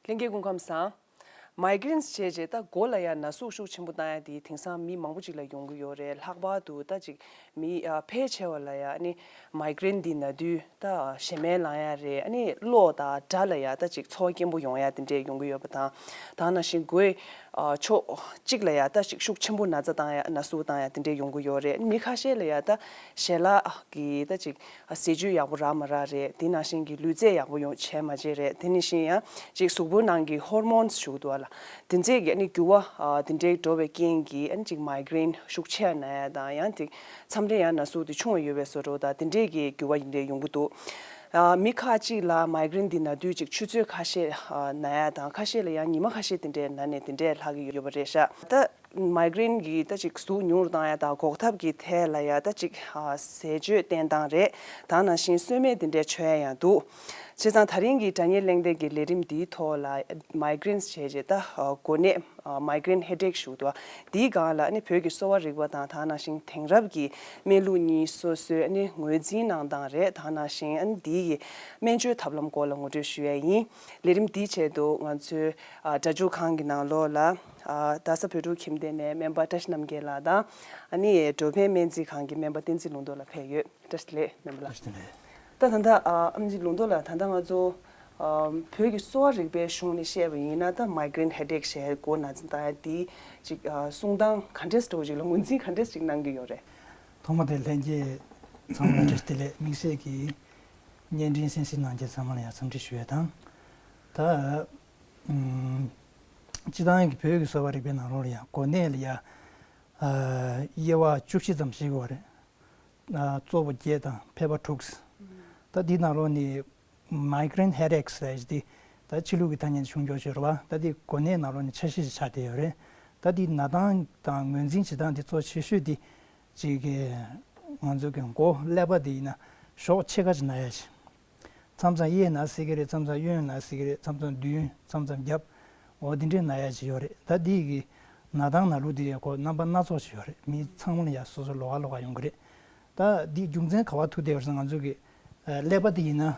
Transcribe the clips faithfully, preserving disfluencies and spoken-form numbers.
ལྷན་རྒྱས་སྐུ་ཁམས་བཟང་། མའི་གྷི་རེན་བྱས་རྗེས་ད་མགོ་ལ་ཡ་ན་ཟུག་ཤུགས་ཆེན་པོ་བཏང་ཡ་དེ་དེང་སང་མི་མང་པོ་ཅིག་ལ་ཡོང་གི་ཡོད་རེད། ལྷག་པར་དུ་ད་ཅིག་མི་ཨ་ཕལ་ཆེ་བ་ལ་ཡ་ཨ་ནི་མའི་གྷི་རེན་འདི་ན་དུས་ད་ཞེ་མེར་ལངས་ཡ་རེད། ཨ་ནི་གློ་དང་དགྲ་ལ་ཡ་ད་ཅིག་ཚོར་བ་སྐྱེན་པོ་ཡོང་ཡ་དེ་འདྲས་ཡོང་གི་ཡོད་པ་དང་། ད་ནང་བཞིན་མགོའི་ཨ་ཕྱོགས་གཅིག་ལ་ཡ་ད་ཅིག་ཤུགས་ཆེན་པོ་ན་ཚ་བཏང་ཡ་ན་ཟུག་བཏང་ཡ་དེ་འདྲས་ཡོང་གི་ཡོད་རེད། མི་ཁ་ཤས་ལ་ཡ་ད་ཞལ་ལག་གི་ད་ཅིག་ཟས་བཅུད་ཡག་པོ་རག་མ་རག་རེད། དེ་ནང་བཞིན་གྱི་ལུས་རྩལ་ཡག་པོ་ཡོང་བྱས་མ་བྱས་རེད། དེ་ནང་བཞིན་ཡང་ཅིག་གཟུགས་པོའི་ནང་གི་ཧོར་མོན་ཞུ་གི་འདུག་ཨ་ལ། དེ་ཚོའི་གི་ཨ་ནི་འགྱུར་བ་ཨ་དེ་འདྲའི་འགྲོ་བའི་རྐྱེན་གྱིས་ཨ་ནི་ཅིག་མའི་གྷི་རེན་ཤུགས་ཆེ་ན་ཡ་དང་ཡང་ཅིག་མཚམས་རེ་ཡང་ན་ཟུག་དེ་ཆུང་བ་ཡོད་པའི་བཟོ་འདྲ་དང་དེ་འདྲའི་གི་འགྱུར་བ་ཡིན་འདྲའི་ཡོང་གི་འདུག་ཨ་མི་ཁག་ཅིག་ལ་མའི་གྷི་རེན་འདི་ན་དུས་ཅིག་ཆུ་ཚོད་ཁ་ཤས་ཨ་ན་ཡ་དང་ཁ་ཤས་ལ་ཡང་ཉི་མ་ཁ་ཤས་དེ་འདྲའི་ན་ནས་དེ་འདྲའི་ལྷག་གི་ཡོད་པ་རེད་ཤག་ད་མའི་གྷི་རེན་གྱི་ད་ཅིག་གཟུགས་ཉུང་རུ་བཏང་ཡ་དང་འགོག་ཐབས་ཀྱི་ཐད་ལ་ཡ་ད་ཅིག་ཨ་ཟས་སྤྱོད་བསྟེན་སྟངས་རེད། ད་ནང་བཞིན་གསོལ་སྨན་དེ་འདྲའི་མཆོད་ཡ་ཡང་འདུག་བྱས་ཙང་ད་རིང་གི་དྲ་བརྙན་གླེང་སྟེགས་ཀྱི་ལས་རིམ་འདིའི་ཐོག་ལ་མའི་གྷི་རེན་བྱས་རྗེས་ད་ཨ་གོ་གནས་ཨ་མའི་གྷི་རེན་ཧེ་ཌེག་ཞུ་འདུག་འདིའི་སྒང་ལ་ཨ་ནི་བོད་ཀྱི་གསོ་བ་རིག་པ་དང་ད་ནང་བཞིན་དེང་རབས་ཀྱི་སྨན་ལུགས་གཉིས་སོ་སོའི་ཨ་ནི་ངོས་འཛིན་གནང་སྟངས་རེད། ད་ནང་བཞིན་ཨ་ནི་འདིའི་གི་སྨན་བཅོས་ཐབས་ལམ་སྐོར་ལ་ངོ་སྤྲོད་ཞུ་ཡ་ཡིན། ལས་རིམ་འདིའི་ཆེད་དུ་ང་ཚོའི་ཨ་སྒྲ་འཇུག་ཁང་གི་ནང་ལོགས་ལ་ཨ་རྡ་ས་བོད་ཕྲུག་ཁྱིམ་སྡེ་ནས་སྨན་པ་བཀྲ་ཤིས་རྣམ་རྒྱལ་ལགས་དང་ཨ་ནི་འགྲོ་ཕན་སྨན་རྩིས་ཁང་གི་སྨན་པ་བསྟན་འཛིན་ལུང་རྟོགས་ལགས་ཕེབས་ཡོད། བཀྲ་ཤིས་བདེ་ལེགས་སྨན་པ་ལགས། བཀྲ་ཤིས་བདེ་ལེགས། ད་ད་ལྟ་ཨ་ཨེམ་ཆི་ལུང་རྟོགས་ལགས། ད་ལྟ་ང་ཚོ་ཨ་བོད་ཀྱི་གསོ་བ་རིག་པའི་གཞུང་ནས་བཤད་པ་ཡིན་ན་ད་མའི་གྷི་རེན་ཧེ་ཌེག་ཞེས་མགོ་ན་ཚ་བཏང་ཡ་འདི་ཅིག་ཨ་གསུང་སྟངས་ག་འདྲས་འདྲ་བོ་ཅིག་ལ་ངོས་འཛིན་ག་འདྲས་ཅིག་གནང་གི་ཡོད་རེད། ཐོག་མ་དེ་ལྷན་རྒྱས་ཚང་མ་བཀྲ་ཤིས་བདེ་ལེགས། དམིགས་བསལ་གྱི་བརྙན་འཕྲིན་གསན་གཟིགས་གནང་མཁན་ཚང་མ་ལ་ཡང་འཚམས་འདྲི་ཞུ་ཡ་དང་། ད་ཨུམ་སྤྱིར་བཏང་གི་བོད་ཀྱི་གསོ་བ་རིག་པའི་ནང་ལོགས་ལ་ཡང་གོ་གནས་ལ་ཡ་ཨ་དབྱེ་བ་བཅུ་བཞི་ཙམ་ཕྱེ་གི་ཡོད་རེད། ཨ་གཙོ་བོ་བརྒྱད་དང་ཕལ་པ་དྲུག་ད་འདི་ནང་ལོགས་ནས་མའི་གྷི་རེན་ཧེ་ཌེག་ཟེར་ཡ་འདི་ད་ཕྱི་ལུགས་ཀྱི་ཐ་སྙད་བྱུང་འགྱུར་ཞིག་རེད་བ། ད་འདི་གོ་གནས་ནང་ལོགས་ནས་ཆ་ཤས་ཤིག་ཆགས་བསྡད་ཡོད་རེད། ད་འདི་ན་སྟངས་དང་ངོས་འཛིན་བྱེད་སྟངས་འདི་གཙོ་ཆེ་ཤོས་འདི་ཅིག་གི་ང་ཚོ་གི་མགོ་ཀླད་པ་འདི་ཡིན་ན་གཞོགས་ཕྱེད་ཀ་ཅིག་ན་ཡ་ཞིག་མཚམས་མཚམས་གཡས་ན་སྲིད་ཀྱི་རེད། མཚམས་མཚམས་གཡོན་ན་སྲིད་ཀྱི་རེད། མཚམས་མཚམས་མདུན། མཚམས་མཚམས་རྒྱབ། འོ་འདི་འདྲའི་ན་ཡ་ཅིག་ཡོད་རེད། ད་འདི་གི་ན་སྟངས་ན་ལུགས་འདི་ཡང་ཁོ་རྣམ་པ་སྣ་ཚོགས་ཤིག་ཡོད་རེད། མི་ཚང་མ་ལ་ཡང་སོ་སོ་ལོགས་ཀ་ལོགས་ཀ་ཡོང་གི་རེད། ད་འདི་རྒྱུ་མཚན་ག་པར་ཐུག་བསྡད་ཡོད་ཟེར་ན་ང་ཚོ་གི་ཀླད་པ་འདི་ཡིན་ན་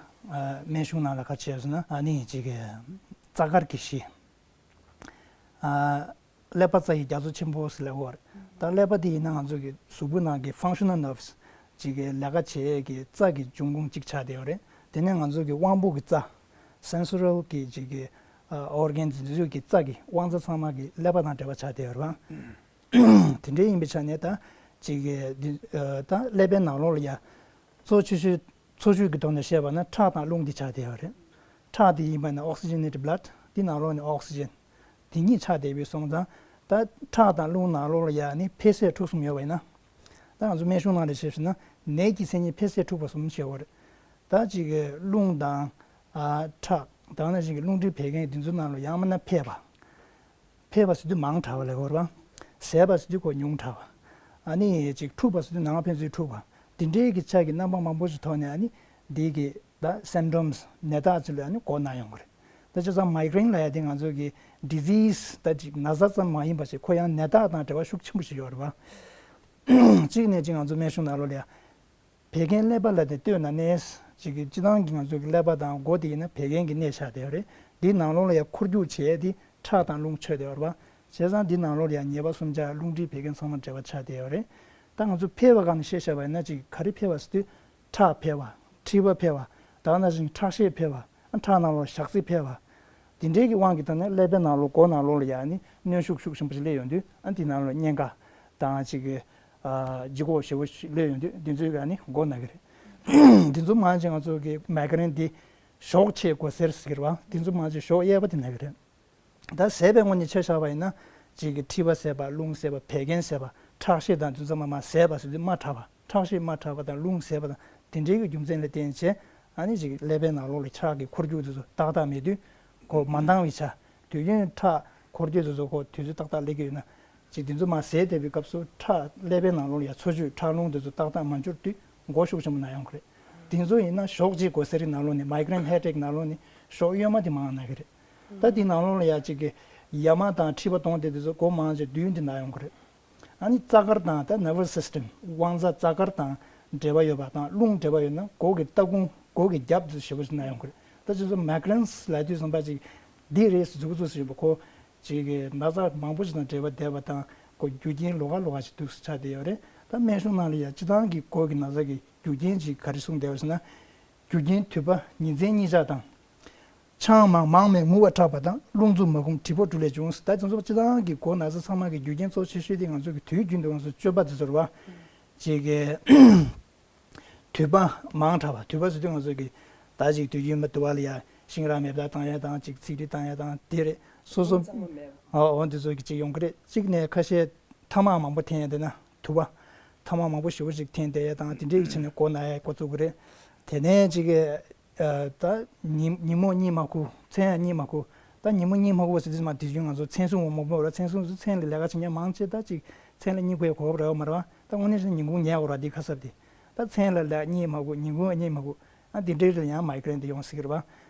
སྨན་གཞུང་ནང་ལ་ག་བྱས་ཟེར་ན་ཨ་ནི་ཅིག་གི་རྩ་དཀར་གྱི་གཞི། ཀླད་པ་རྩ་ཡི་རྒྱ་མཚོ་ཆེན་པོ་ཟེར་ལབ་ཀྱི་ཡོད་རེད། ད་ཀླད་པ་འདི་ཡིན་ན་ང་ཚོ་གི་གཟུགས་པོ་ནང་གི་functional nerves ཅིག་གི་ལས་ཀ་བྱེད་ཡས་ཀྱི་རྩ་གི་འབྱུང་ཁུངས་གཅིག་ཆགས་བསྡད་ཡོད་རེད། དེ་ནས་ང་ཚོ་གི་དབང་པོ་གི་རྩ་sensory གི་ཅིག་གི་ཨ་organs འདི་ཚོ་གི་རྩ་གི་དབང་རྩ་ཚང་མ་གི་ཀླད་པ་དང་འབྲེལ་བ་ཆགས་བསྡད་ཡོད་རེད་བ། དེ་འདྲའི་ཡིན་པའི་ཆ་ནས་ད་ཅིག་གི་འདི་ཨ་ད་ཀླད་པའི་ནང་ལོགས་ལ་ཡ་གཙོ་ཆེ་ཤོས་འཚོ་བཅུད་ཀྱི་ཐོག་ནས་བཤད་པ་ན་ཁྲག་དང་རླུང་འདི་ཆགས་བསྡད་ཡོད་རེད། ཁྲག་འདི་ཡིན་པ་ན་oxygenated blood འདི་ནང་ལོགས་ནས་oxygen དེ་གཉིས་ཆགས་བསྡད་པའི་སོང་ཙང་ད་ཁྲག་དང་རླུང་ནང་ལོགས་ལ་ཡ་ནི་འཕེལ་ཟད་འཁྲུག་གསུམ་ཡོད་པ་ཡིན་ན། ད་ང་ཚོ་སྨན་གཞུང་ནང་ལ་བཤད་ཟིན་ན་ནད་ཀྱི་མཚན་ཉིད་འཕེལ་ཟད་འཁྲུག་པ་གསུམ་ཞེས་པ་རེད། ད་ཅིག་གི་རླུང་དང་ཨ་ཁྲག་དང་ནང་བཞིན་གྱི་རླུང་མཁྲིས་བད་ཀན་འདི་ཚོའི་ནང་ལ་ཡང་མིན་ན་འཕེལ་བ། འཕེལ་བ་ཟེར་དུས་མང་དྲགས་པ་ལབ་ཀྱི་ཡོད་རེད་བ། ཟད་པ་ཟེར་དུས་ཁོ་ཉུང་དྲགས་པ། ཨ་ནི་ཅིག་འཁྲུགས་པ་ཟེར་དུས་ནང་ཕན་ཚུན་འཁྲུགས་པ། འདི་འདྲའི་གི་ཆ་གི་རྣམ་པ་མང་པོ་ཞིག་ཐོག་ནས་ཨ་ནི་འདི་གི་ད་symptoms ནད་རྟགས་ཚོ་ལ་ཨ་ནི་མགོ་ན་ཡོང་གི་རེད། ད་བྱས་ཙང་མའི་གྷི་རེན་ལབ་ཡ་དེ་ང་ཚོ་གི་disease ད་ཅིག་ན་ཚ་ཙམ་མ་ཡིན་པ་ཞིག་ཁོ་ཡང་ནད་རྟགས་དང་འབྲེལ་བ་ཤུགས་ཆེན་པོ་ཞིག་ཡོད་རེད་བ། གཅིག་ནས་ཅིག་ང་ཚོ་སྨན་གཞུང་ནང་ལོགས་ལ་ཡ། བད་ཀན་ཀླད་པ་ལ་དེ་ལྟོས་ན་ནས་ཅིག་གི་སྤྱི་བཏང་གི་ང་ཚོ་གི་ཀླད་པ་དང་མགོ་དེ་ཡིན་ན་བད་ཀན་གྱི་གནས་ཆགས་བསྡད་ཡོད་རེད། འདིའི་ནང་ལོགས་ལ་ཡ་འཁོར་རྒྱུག་བྱས་དེ་ཁྲག་དང་རླུང་ཆགས་བསྡད་ཡོད་རེད་བ། བྱས་ཙང་འདིའི་ནང་ལོགས་ལ་ཡ་ཉེས་པ་གསུམ་ཆ་རླུང་མཁྲིས་བད་ཀན་ཚང་མ་འབྲེལ་བ་ཆགས་བསྡད་ཡོད་རེད། ད་ང་ཚོ་འཕེལ་བ་སྒང་ནས་བཤད་བཞག་པ་ཡིན་ན་ཅིག་ག་རེ་འཕེལ་བ་ཟེར་དུས་ཁྲག་འཕེལ་བ། མཁྲིས་པ་འཕེལ་བ། ད་ག་ནང་བཞིན་ཁྲག་ཤེད་འཕེལ་བ། ཁྲག་ནང་ལོགས་ཞག་ཚི་འཕེལ་བ། དེ་འདྲའི་གི་དབང་གིས་ད་ནི་ཀླད་པའི་ནང་ལོགས་མགོ་ནང་ལོགས་ལ་ཡ་ནི་གནོན་ཤུགས་ཤུགས་ཆེན་པོ་ཞིག་སླེབས་ཡོང་དུས་ཨ་དེ་ནང་ལོགས་གཉན་ཁ་དང་ཅིག་གི་ཨ་ལྗིད་ཁོག་ཞེ་པོ་ཞིག་སླེབས་ཡོང་དུས་འདི་ཚོའི་ག་ནི་མགོ་ན་གི་རེད། འདི་ཚོ་མང་ཆེ་ང་ཚོ་གི་མའི་གྷི་རེན་འདི་གཞོགས་ཕྱེད་མགོ་སེར་ཟེར་གི་རེད་བ། འདི་ཚོ་མང་ཆེ་གཞོགས་གཡས་པ་དེ་ན་གི་རེད། ད་ཟད་པའི་ངོས་ནས་ཆ་བཞག་པ་ཡིན་ན་ཅིག་གི་མཁྲིས་པ་ཟད་པ། རླུང་ཟད་པ། བད་ཀན་ཟད་པ། ཁྲག་ཤེད་དང་དེ་ཚོ་མ་མ་ཟད་པ་ཟེར་དུས་དམའ་དྲགས་པ། ཁྲག་ཤེད་དམའ་དྲགས་པ་དང་རླུང་ཟད་པ་དང་དེ་འདྲའི་གི་རྒྱུ་མཚན་ལ་བརྟེན་བྱས་ཨ་ནི་ཅིག་ཀླད་པའི་ནང་ལོགས་ལ་ཁྲག་གི་འཁོར་རྒྱུག་དེ་ཚོ་ཏག་ཏག་མེད་དུས་མགོ་མ་འདང་བའི་ཆ། དུས་རྒྱུན་ཁྲག་འཁོར་རྒྱུག་དེ་ཚོ་ཁོ་དུས་ཚོད་ཏག་ཏག་སླེབས་ཀྱི་ཡོད་ན་ཅིག་དེ་ཚོ་མ་ཟད་བསྡད་པའི་སྐབས་སུ་ཁྲག་ཀླད་པའི་ནང་ལོགས་ལ་ཡ་འཚོ་བཅུད་ཁྲག་རླུང་དེ་ཚོ་ཏག་ཏག་མ་འབྱོར་དུས་མགོ་ཤུགས་ཆེན་པོ་ན་ཡོང་གི་རེད། དེ་ཚོ་ཡིན་ན་གཞོགས་གཅིག་མགོ་སེར་གྱི་ནང་ལོགས་ནས་མའི་གྷི་རེན་ཧེ་ཌེག་ནང་ལོགས་ནས་གཞོགས་གཡོན་མ་དེ་མང་ན་གི་རེད། ད་དེའི་ནང་ལོགས་ལ་ཡ་གཅིག་གི་ཡ་མ་དང་མཁྲིས་པ་གདོང་དེ་དེ་ཚོ་མགོ་མང་ཆེ་མདུན་དེ་ན་ཡོང་གི་རེད། ཨ་ནི་རྩ་དཀར་དང་ད་nervous system དབང་རྩ་རྩ་དཀར་དང་འབྲེལ་བ་ཡོད་པ་དང་རླུང་འབྲེལ་བ་ཡོད་ན་མགོ་གི་ལྟག་ཁུང་མགོ་གི་རྒྱབ་དེ་ཚོ་ཞེ་པོ་ཅིག་ན་ཡོང་གི་རེད། ད་ཅི་ཚོ་མའི་གྷི་རེན་ལབ་དུས་ཙམ་པ་ཅིག་ འདི་རེད་ཟེར་འཛུགས་འཛུགས་ཟེར་བ་ཁོ་ཅིག་གི་ན་ཚ་མང་པོ་ཞིག་དང་འབྲེལ་བ་བསྡད་པ་དང་ཁོ་རྒྱུ་རྐྱེན་ལོགས་ཀ་ལོགས་ཀ་ཞིག་འདུག་སེ་ཆགས་བསྡད་ཡོད་རེད། ད་སྨན་གཞུང་ནང་ལ་ཡང་སྤྱིར་བཏང་གི་མགོ་གི་ན་ཚ་གི་རྒྱུ་རྐྱེན་ཅིག་ག་རེ་གསུངས་བསྡད་ཡོད་ཟེར་ན། རྒྱུ་རྐྱེན་དུད་པ་ཉིན་མཚན་གཉིས་ཆག་དང་། ཆང་མང་མང་མས་ངུ་བ་ཁྲག་པ་དང་རླུང་འཚུབ་མ་ཁུམ་དྲི་ཕོ་གྲུ་ལས་བྱུང་། ད་དེ་ཚོ་སྤྱིར་བཏང་གི་མགོ་ན་ཚ་ཚང་མ་གི་རྒྱུ་རྐྱེན་གཙོ་ཆེ་ཤོས་དེ་ང་ཚོ་གི་དུས་རྒྱུན་དུ་ང་ཚོ་སྤྱོད་པ་དེ་ཚོ་རེད་བ། ཅིག་གི་དུད་པ་མང་དྲགས་པ། དུད་པ་ཟེར་དུས་ང་ཚོ་གི་ད་ཅིག་དུས་རྒྱུན་མ་དུ་བ་ལ་ཡ་ཤིང་ར་མེ་བཏང་ཡ་དང་ཅིག་ཚིག་འབྲི་བཏང་ཡ་དང་དེ་རེད། སོ་སོ་ཨོ་འདི་ཚོ་གི་ཅིག་ཡོང་གི་རེད། གཅིག་ནས་ཁ་ཤས་ཐ་མག་མང་པོ་འཐེན་ཡ་དེ་ན་དུ་བ་ཐ་མག་མང་པོ་ཞེ་པོ་ཅིག་འཐེན་བསྡད་ཡ་དང་དེ་འདྲས་ཀྱི་ཆ་ནས་མགོ་ན་ཡ་འགོ་བཙུགས་གི་རེད། དེ་ནས་ཅིག་གི་ཨ། ད་ཉིན་ཉིན་མོ་གཉིད་མ་ཁུག་མཚན་ཡང་གཉིད་མ་ཁུག་ད་ཉིན་མོ་གཉིད་མ་ཁུག་པ་ཟེར་དུས་མ་དེ་བཞིན་ང་ཚོ་མཚན་སྲུང་འོ་མ་པོ་ར་མཚན་སྲུང་ཚོ་མཚན་ལ་ལས་ཀ་བྱེད་མཁན་མང་ཆེ་ད་ཅིག་མཚན་ལ་གཉིད་ཁུག་ཡ་གོ་སྐབས་རག་མ་རེད་བ། ད་དངོས་གནས་བྱས་ན་ཉིན་གུང་ཉལ་དགོས་ར་འདི་ཁ་གསབ་དེ། ད་མཚན་ལ་ལ་གཉིད་མ་ཁུག་ཉིན་གུང་གཉིད་མ་ཁུག་ཨ་འདི་འདྲའི་རིགས་ལ་ཡང་མའི་གྷི་རེན་དེ་ཡོང་སྲིད་ཀྱི་རེད་བ།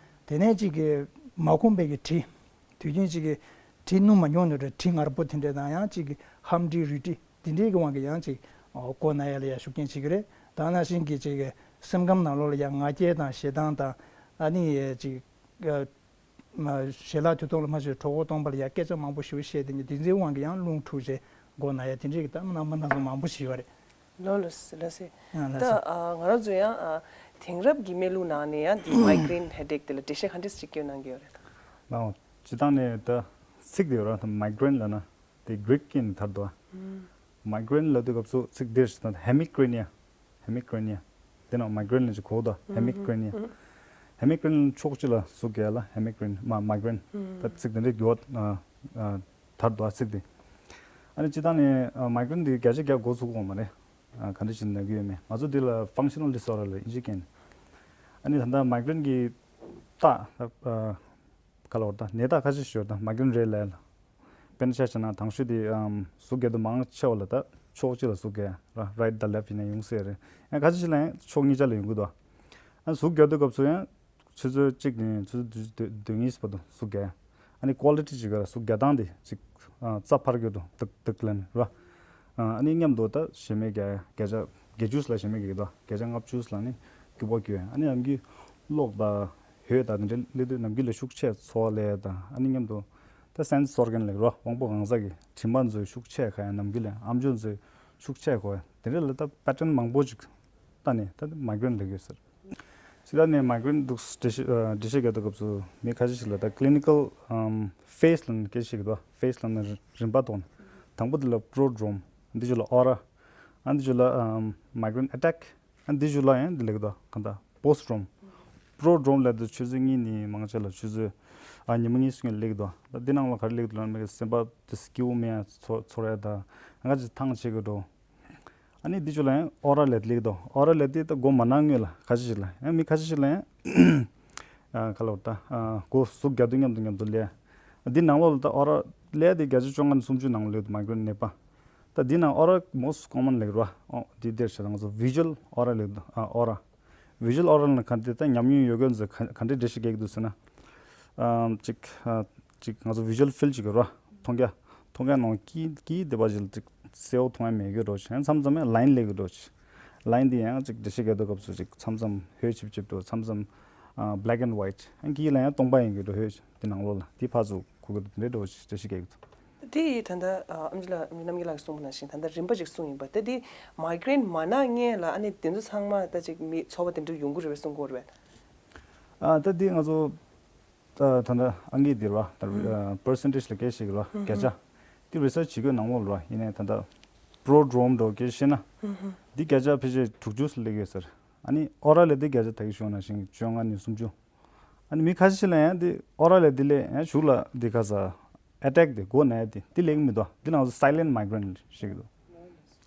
དེ་ནས་ཅིག་གི་མ་ཁོམ་པའི་གི་དྲི། དུས་རྒྱུན་ཅིག་གི་དྲི་སྣུམ་མ་མྱོང་ནོ་རེད། དྲི་ངར་པོ་དེ་འདྲ་དང་ཡང་ཅིག་གི་ཧམ་དྲི་རུལ་དྲི། དེ་འདྲའི་གི་དབང་གིས་ཡང་ཅིག་ཨོ་མགོ་ན་ཡ་ལ་ཡ་ཤུགས་རྐྱེན་བྱེད་ཀྱི་རེད། ད་ནང་བཞིན་གྱི་ཅིག་སེམས་ཁམས་ནང་ལོགས་ལ་ཡ་ང་རྒྱལ་དང་ཞེ་སྡང་དང་ཨ་ནི་ཡ་ཅིག་ཨ་མ་ཞལ་ལག་དུས་ཐོག་ལ་མ་བྱས་གྲོད་ཁོག་སྟོང་པ་ལ་ཡ་སྐད་ཆ་མང་པོ་ཞེ་པོ་བཤད་དེ་ནི་དེ་ཚོའི་དབང་གིས་ཡང་རླུང་འཁྲུགས་བྱས་མགོ་ན་ཡ་དེ་འདྲའི་གི་ད་རྣམ་པ་སྣ་ཚོགས་མང་པོ་ཞིག་ཡོད་རེད། ལོ་ལོ་སི་ལ་སི། ཨ་ལ་ད་སི། ཨ་ང་རང་ཚོ་ཡང་ཨ་དེང་རབས་ཀྱི་སྨན་ལུགས་ནང་ནས་ཡང་འདི་མའི་གྷི་རེན་ཧེ་ཌེག་དེ་ལ་འགྲེལ་བཤད་ག་འདྲས་ཅིག་སྐྱོན་གནང་གི་ཡོད་རེད། ལའོ་སྤྱི་བཏང་ནས་ད་ཚིག་དེ་ཡོད་ར་ད་མའི་གྷི་རེན་ལབ་ན། དེ་གྷི་རིག་སྐད་ནས་དར་འདུག་ཨ། མའི་གྷི་རེན་ལབ་དུས་སྐབས་སུ་ཚིག་འདིར་ཞིག་དང་ཧེ་མི་ཀི་རེ་ནི་ཡ། ཧེ་མི་ཀི་རེ་ནི་ཡ། དེ་ནང་མའི་གྷི་རེན་ལབ་ཅིག་གོ་འདུག་ཨ། ཧེ་མི་ཀི་རེ་ནི་ཡ། ཧེ་མི་ཀི་རེན་ཕྱོགས་གཅིག་ལ་ཟུག་རྒྱག་ལ་ཧེ་མི་ཀི་རེན་མ་མའི་གྷི་རེན། ད་ཚིག་དེ་འདྲའི་འགྱུར་བ་དར་འདུག་ཨ་ཚིག་དེ། ཨ་ནི་སྤྱིར་བཏང་ནས་མའི་གྷི་རེན་འདི་བརྒྱ་ཆ་བརྒྱ་འགོ་ཚུགས་ཀྱི་ཡོད་མ་རེད། ག་འདྲ་ཞིག་ན་གི་ཡོད་མེད་ང་ཚོ་འདི་ལ་ཕང་ཤ་ནལ་ཌིས་ཨོར་ཌར་ལབ་ཨིན་ཇི་སྐད་ནས། ཨ་ནི་ད་ལྟ་མའི་གྷི་རེན་གྱི་རྟགས། ག་ལ་བར་ད་ནད་རྟགས་ཁ་ཤས་ཤིག་ཡོད་ད་མའི་གྷི་རེན་རེད་ལབ་ཡ་ལ། དཔེར་ན་ཆ་བཞག་ན་དང་ཤོས་དེ་ཨམ་ཟུག་རྒྱག་དུས་མང་ཆེ་བ་ལ་ད་ཕྱོགས་གཅིག་ལ་ཟུག་རྒྱག་ར་རའིཊ་དང་ལེཕཊ་ཡིན་ན་ཡོང་སྲིད་རེད། ཡང་ཁ་ཤས་ཤིག་ལ་ཡང་ཕྱོགས་གཉིས་ཆ་ལ་ཡོང་གི་འདུག་ཨ་ཟུག་རྒྱག་དུས་སྐབས་སུ་ཡང་ཆུ་ཚོད་གཅིག་ནས་ཆུ་ཚོད་བདུན་བདུན་གཉིས་བར་དུ་ཟུག་རྒྱག་ཨ་ནི་ཀོ་ལི་ཊི་ཅིག་ག་ཟུག་རྒྱག་སྟངས་དེ་ཅིག་རྩ་འཕར་གྱི་འདུག་དུག་དུག་ལན་ར། ཨ་ནི་མཉམ་དུ་ད་ཞེ་མེར་རྒྱག་བརྒྱ་ཆ་བརྒྱད་ཅུ་ལ་ཞེ་མེར་རྒྱག་གི་འདུག་བརྒྱ་ཆ་ལྔ་བཅུ་ལ་ནི་སྐྱུག་པ་སྐྱུག་ཨ་ནི་ནམ་རྒྱུན་གློག་དང་འོད་དང་དེ་འདྲ་སླེབས་དུས་ནམ་རྒྱུན་ལས་ཤུགས་ཆེ་ཚོར་བ་ལས་དང་ཨ་ནི་མཉམ་དུ། ད་སེན་སི་ཨོར་གན་ལབ་རོ་དབང་པོ་གང་ཟག་གི་དྲི་མ་ཚོའི་ཤུགས་ཆེ་ཁ་ཡང་ནམ་རྒྱུན་ལས་ཨམ་ཅོག་ཚོའི་ཤུགས་ཆེ་ཁོ་དེ་འདྲ་ལ་ད་པེ་ཊན་མང་པོ་ཅིག་ལྟ་ནས་ད་མའི་གྷི་རེན་ལབ་ཀྱི་ཡོད་ཟེར། ཇི་ལྟར་ནས་མའི་གྷི་རེན་འདུག་འགྲེལ་བཤད་འགྲེལ་བཤད་རྒྱག་དུས་སྐབས་སུ་མི་ཁ་ཤས་ཤིག་ལ་ད་ཀི་ལི་ནི་ཀལ་ཕེ་སི་ལབ་ནས་སྐད་ཆ་བཤད་ཀྱི་འདུག་ཕེ་སི་ལབ་ནས་རིམ་པ་ཐོག་ནས་དང་པོ་དེ་ལ་པྲོ་ཌོ་རོམ། འདི་ཚོ་ལ་ཨོ་ར། ཨ་འདི་ཚོ་ལ་མའི་གྷི་རེན་ཨེ་ཊེག་ཨ་འདི་ཚོ་ལ་ཡང་འདི་ལབ་ཀྱི་འདུག་གང་ལྟར་པོ་སི་ཌོ་རོམ། པྲོ་ཌོ་རོམ་ལབ་དུས་ཆུ་ཚོད་གཉིས་ནས་མང་ཆེ་ལ་ཆུ་ཚོད་ཨ་ཉི་མ་གཉིས་སྔོན་ལབ་ཀྱི་འདུག་ད་འདི་ནང་ལ་ག་རེ་ལབ་ཀྱི་འདུག་ལབ་ན་མི་གི་སེམས་པ་དེ་སྐྱིད་པོ་མེད་ཚོར་ཚོར་ཡ་ད་ང་ཅིག་ཐང་ཆད་ཀྱི་འགྲོ། ཨ་ནི་འདི་ཚོ་ལ་ཡང་ཨོ་ར་ལབ་ལབ་ཀྱི་འདུག་ཨོ་ར་ལབ་དེ་ད་མགོ་མ་ན་སྔོན་ལ་ཁ་ཤས་ཤིག་ལ་ཡང་མི་ཁ་ཤས་ཤིག་ལ་ཡང་ཨ་ག་ལབ་ད་ཨ་མགོ་ཟུག་རྒྱག་དུས་མཉམ་དུ་མཉམ་དུ་ལབ། འདི་ནང་ལོགས་ལ་ད་ཨོ་ར་ལབ་དེ་བརྒྱ་ཆ་བཅོ་ལྔ་ནས་སུམ་ཅུ་ནང་ལོགས་ལབ་འདུག་མའི་གྷི་རེན་ནད་པ། ད་འདི་ནང་ཨོ་ར་མོ་སི་ཊི་ཀོ་མན་ལབ་ར། ཨོ་འདི་འདིར་བྱས་ན་ང་ཚོ་བི་ཇུ་ཨལ་ཨོ་ར་ལབ་འདུག་ཨ་ཨོ་ར། བི་ཇུ་ཨལ་ཨོ་ར་ལབ་ན་ག་འདི་ད་ཉམས་མྱོང་ཡོད་མཁན་ཚོས་ག་ག་འདྲའི་འགྲེལ་བཤད་རྒྱག་གི་འདུག་ཟེར་ན། ཨམ་ཅིག་ཨ་ཅིག་ང་ཚོ་བི་ཇུ་ཨལ་ཕིལ་ཌི་ཅིག་ཡོད་ར། མཐོང་རྒྱ། མཐོང་རྒྱ་ནང་གི་གི་སྡེ་པ་ཅིག་ལ་ཅིག་གསལ་པོ་མཐོང་ཡ་མེད་གི་འགྲོ་ཅིག་ཡང་མཚམས་མཚམས་ཡང་ལའིན་ལབ་གི་འགྲོ་ཅིག་ལའིན་འདི་ཡང་ཅིག་འགྲེལ་བཤད་རྒྱག་དུས་སྐབས་སུ་ཅིག་མཚམས་མཚམས་ཧོད་ཆིབ་ཆིབ་འགྲོ་མཚམས་མཚམས་ཨ་black and white ཡང་གི་ལ་ཡང་སྟོང་པ་ཡིན་གི་འགྲོ་ཧོད་འདི་ནང་ལོགས་ལ་འདི་ཕར་ཚུར་གོ་གི་འདུག་འདི་འདྲའི་འགྲོ་ཅིག་འགྲེལ་བཤད་རྒྱག་གི་འདུག་དེ་ཡིས་ད་ལྟ་ཨ་ཨམ་ཆི་ལགས་རྣམ་རྒྱལ་ལགས་ཀྱིས་གསུངས་པ་ནང་བཞིན་ད་ལྟ་རིམ་པ་ཅིག་གསུངས་ཡིན་པ་ད་འདི་མའི་གྷི་རེན་མ་ན་སྔོན་ལ་ཨ་ནི་དེ་ཚོ་ཚང་མ་ད་ཅིག་མི་ཚོར་བ་དེ་འདྲ་ཡོང་གི་རེད་པས་གསུང་གི་ཡོད་རེད་པས། ཨ་ད་འདི་ང་ཚོ་ད་ད་ལྟ་ཨང་ཀི་འདི་རེད་པ་ད་པར་སེན་ཊེ་ཇི་ལ་སྐད་བཤད་གི་རེད་པ་བརྒྱ་ཆ་འདི་རི་སར་ཆི་བྱེད་དགོས་ནང་ལོགས་རེད་པ་ཡིན་ནའི་ད་ལྟ་པྲོ་ཌོ་རོམ་འདྲ་བོ་སྐད་བཤད་ན་འདི་བརྒྱ་ཆ་ཕལ་ཆེར་དྲུག་ཅུ་སླེབས་ཡོད་ཟེར། ཨ་ནི་ཨོ་ར་ལབ་དེ་བརྒྱ་ཆ་ད་གིན་ཞུས་པ་ནང་བཞིན་བཅོ་ལྔ་ནས་སུམ་ཅུ། ཨ་ནི་མི་ཁ་ཤས་ཤིག་ལ་ཡང་དེ་ཨོ་ར་ལབ་དེ་ལས་ཡང་གཞུག་ལ་དེ་ག་ས་ཨེ་ཊེག་དེ་མགོ་ན་ཡ་དེ་དེ་ལབ་ཀྱི་མི་འདུག་དེ་ནང་ཚོ་སའི་ལེན་ཊི་མའི་གྷི་རེན་ཞིག་འདུག་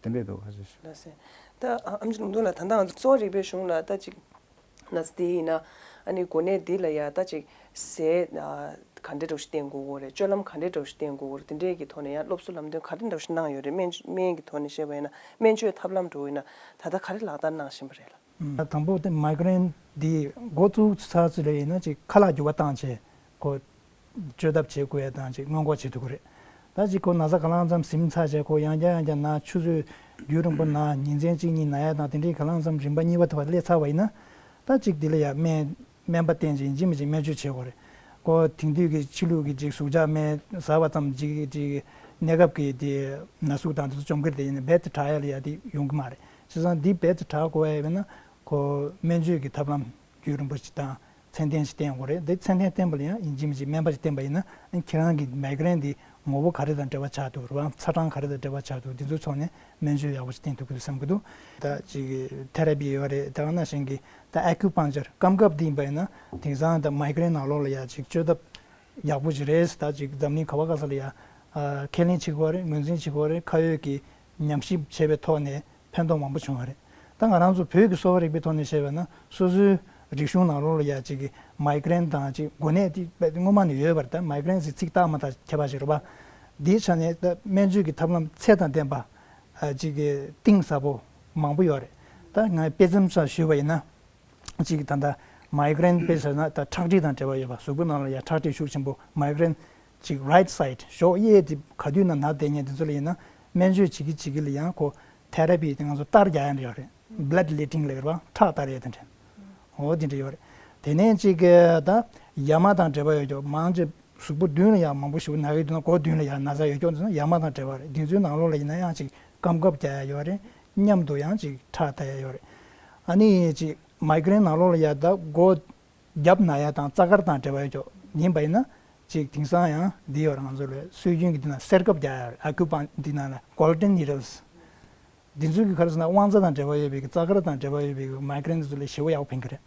དེ་འདྲས་འདུག་ཁ་ཤས་ཤིག་ལགས་སེ། ད་ཨ་ཨམ་ཆི་ལུང་རྡོ་ལགས་ད་ལྟ་ང་ཚོ་གསོ་བ་རིག་པའི་གཞུང་ལ་ད་ཅིག་ན་ཚ་དེ་ཡིན་ན་ཨ་ནི་འགོ་ནད་འདི་ལ་ཡ་ད་ཅིག་ཟས་ཨ་ག་འདྲས་འདྲ་བོ་ཞིག་བསྟེན་དགོས་ཀྱི་རེད། སྤྱོད་ལམ་ག་འདྲས་འདྲ་བོ་ཞིག་བསྟེན་དགོས་ཀྱི་རེད། དེ་འདྲས་ཀྱི་ཐོག་ནས་ཡང་སློབ་གསོ་ལམ་སྟོན་ག་འདྲས་འདྲ་བོ་ཞིག་གནང་ཡོད་རེད། སྨན་སྨན་གྱི་ཐོག་ནས་བཤད་པ་ཡིན་ན་སྨན་བཅོས་ཐབས་ལམ་འདྲ་བོ་ཡིན་ན་ད་ལྟ་ག་རེ་ལག་བསྟར་གནང་བཞིན་པ་རེད་ལགས། དང་པོ་དེ་མའི་གྷི་རེན་འདི་འགོ་བཙུགས་ཚར་ཚུལ་ལ་ཡིན་ན་ཅིག་ཁ་ལག་འགྱུར་བ་བཏང་བྱས་ཁོ་བཅོས་ཐབས་བྱེད་དགོས་ཡ་དང་ཅིག་སྔོན་འགོག་བྱེད་ཐུབ་ཀྱི་རེད། ད་ཅིག་ཁོ་ན་ཚ་ག་ལ་ཙམ་ཟིན་ཚར་བྱས་ཁོ་ཡང་བསྐྱར་ཡང་བསྐྱར་ན་ཆུ་ཚོད་རྒྱུན་རིང་པོ་ན་ཉིན་མཚན་གཅིག་གཉིས་ན་ཡ་དང་དེ་འདྲའི་ག་ལ་ཙམ་རིམ་པ་གཉིས་པ་ཐོག་སླེབས་ཚར་བ་ཡིན་ན་ད་ཅིག་འདི་ལ་ཡ་སྨན་སྨན་པ་བསྟེན་བྱས་ཡིན་གཅིག་མིན་གཅིག་སྨན་བཅོས་བྱེད་དགོས་རེད། ཁོ་དེང་དུས་ཀྱི་ཕྱི་ལུགས་ཀྱི་ཅིག་ཟུག་གཅོག་སྨན་ཟ་བ་ཙམ་གྱིས་ཅིག་གནས་སྐབས་ཀྱི་དེ་ན་ཟུག་དང་དེ་ཚོ་འཇོམས་ཀྱི་རེད་དེ། ཡིན་ན་རྦད་དེ་དྲག་ཡ་ལ་ཡ་དེ་ཡོང་གི་མ་རེད། བྱས་ཙང་འདི་རྦད་དེ་དྲག་དགོས་པ་ཡིན་ན་ཁོ་སྨན་བཅོས་ཀྱི་ཐབས་ལམ་རྒྱུན་རིང་པོ་ཞིག་དང་ཚད་ལྡན་ཞིག་བསྟེན་དགོས་རེད། འདི་ཚད་ལྡན་བསྟེན་པ་ལ་ཡང་ཡིན་གཅིག་མིན་གཅིག་སྨན་པ་ཞིག་བསྟེན་པ་ཡིན་ན་ཁྱེད་རང་གི་མའི་གྷི་རེན་འདི་ངོ་བོ་ག་རེ་དང་འབྲེལ་བ་ཆགས་འདུག་རེད་བ། ཚ་གྲང་ག་རེ་དང་འབྲེལ་བ་ཆགས་འདུག་འདི་ཚོའི་ཐོག་ནས་སྨན་བཅོས་ཡག་པོ་ཞིག་བསྟེན་ཐུབ་ཀྱི་འདུག་བསམ་གྱི་འདུག་ད་ཅིག་ཐེ་ར་པི་ཡོད་རེད། ད་ག་ནང་བཞིན་གྱི་ད་ཨ་ཁུ་པང་ཅར་སྐམ་ཁབ་འདི་ཡིན་པ་ཡིན་ན་དེང་སང་ད་མའི་གྷི་རེན་ནང་ལོགས་ལ་ཡ་ཅིག་བཅོས་ཐབས་ཡག་པོ་ཞིག་རེད། ད་ཅིག་འཛམ་གླིང་ག་བ་ག་ས་ལ་ཡ་ཨ་ཁས་ལེན་བྱེད་དགོས་རེད། ངོས་འཛིན་བྱེད་དགོས་རེད། ཁ་ཡོད་ཀྱི་ཉམས་ཞིབ་བྱས་པའི་ཐོག་ནས་ཕན་ཐོགས་མང་པོ་བྱུང་བ་རེད། ད་ང་རང་ཚོ་བོད་ཀྱི་གསོ་བ་རིག་པའི་ཐོག་ནས་བཤད་པ་ན་སོ་སོའི་རིག་གཞུང་ནང་ལོགས་ལ་ཡ་ཅིག་གི་མའི་གྷི་རེན་དང་ཅིག་འགོས་ནད་དེ་སྔོན་མ་ནས་ཡོད་པ་རེད། ད་མའི་གྷི་རེན་ཟེར་ཚིག་བཏགས་མ་བཏགས་ཁྱད་པར་ཞིག་རེད་པ། དེའི་ཆ་ནས་ད་སྨན་བཅོས་ཀྱི་ཐབས་ལམ་ཚད་དང་ལྡན་པ་ཨ་ཅིག་གི་གཏིང་ཟབ་པོ་མང་པོ་ཡོད་རེད། ད་ང་དཔེ་མཚོན་ཆ་ཞུས་པ་ཡིན་ན། གཅིག་ད་ལྟ་མའི་གྷི་རེན་དཔེ་བཞག་ན་ད་ཁྲག་མཁྲིས་དང་འབྲེལ་བ་ཡོད་པ། གཟུགས་པོའི་ནང་ལ་ཡང་ཁྲག་མཁྲིས་ཤུགས་ཆེན་པོ། མའི་གྷི་རེན་གཅིག་རའིཊ་སའིཌ་གཞོགས་གཡས་དེ་ག་དུས་ན་ན་བསྡད་མཁན་དེ་ཚོ་ལ་ཡིན་ན་སྨན་བཅོས་བྱེད་ཀྱི་བྱེད་ཀྱི་ལ་ཡང་ཁོ་ཐེ་ར་པི་དེ་ང་ཚོ་གཏར་རྒྱག་ཡ་འདྲ་ཡོད་རེད། བྷི་ལཌ་ལེ་ཊིང་ལབ་ཀྱི་རེད་པ། ཁྲག་གཏར་ཡ་དེ་འདྲ། འོ་དེ་འདྲ་ཡོད་རེད། དེ་ནས་གཅིག་གི་ད་ཡ་མ་དང་འབྲེལ་བ་ཡོད་ཀྱོག་མང་ཆེ་གཟུགས་པོ་མདུན་ལ་ཡང་མང་པོ་ཞེ་པོ་ན་གི་འདུག་ན་མགོ་མདུན་ལ་ཡང་ན་ཚ་ཡོད་ཀྱོག་འདུག་ན་ཡ་མ་དང་འབྲེལ་བ་རེད། འདི་ཚོའི་ནང་ལོགས་ལ་ཡིན་ན་ཡང་ཅིག་སྐམ་ཁབ་རྒྱག་ཡ་ཡོད་རེད། མཉམ་དུ་ཡང་ཅིག་ཁྲག་ལྟ་ཡ་ཡོད་རེད། ཨ་ནི་ཅིག་མའི་གྷི་རེན་ནང་ལོགས་ལ་ཡ་ད་མགོ་རྒྱབ་ན་ཡ་དང་རྩ་དཀར་དང་འབྲེལ་བ་ཡོད་ཀྱོག་ཡིན་པ་ཡིན་ན་ཅིག་དེང་སང་ཡང་འདི་ཡོད་རེད། ང་ཚོ་ལ་སྲོལ་རྒྱུན་གྱི་འདི་ན་གསེར་ཁབ་རྒྱག་ཡ་རེད། ཨ་ཁུ་པང་འདི་ནང་ལ་གོལ་ཌན་ནི་ཌལ་སི། འདི་ཚོའི་གི་ག་རེ་ཟེར་ན་དབང་རྩ་དང་འབྲེལ་བ་ཡོད་པའི་གི་རྩ་དཀར་དང་འབྲེལ་བ་ཡོད་པའི་གི་མའི་གྷི་རེན་འདི་ཚོ་ལ་ཞེ་པོ་ཡག་པོ་ཕན་གི་རེད།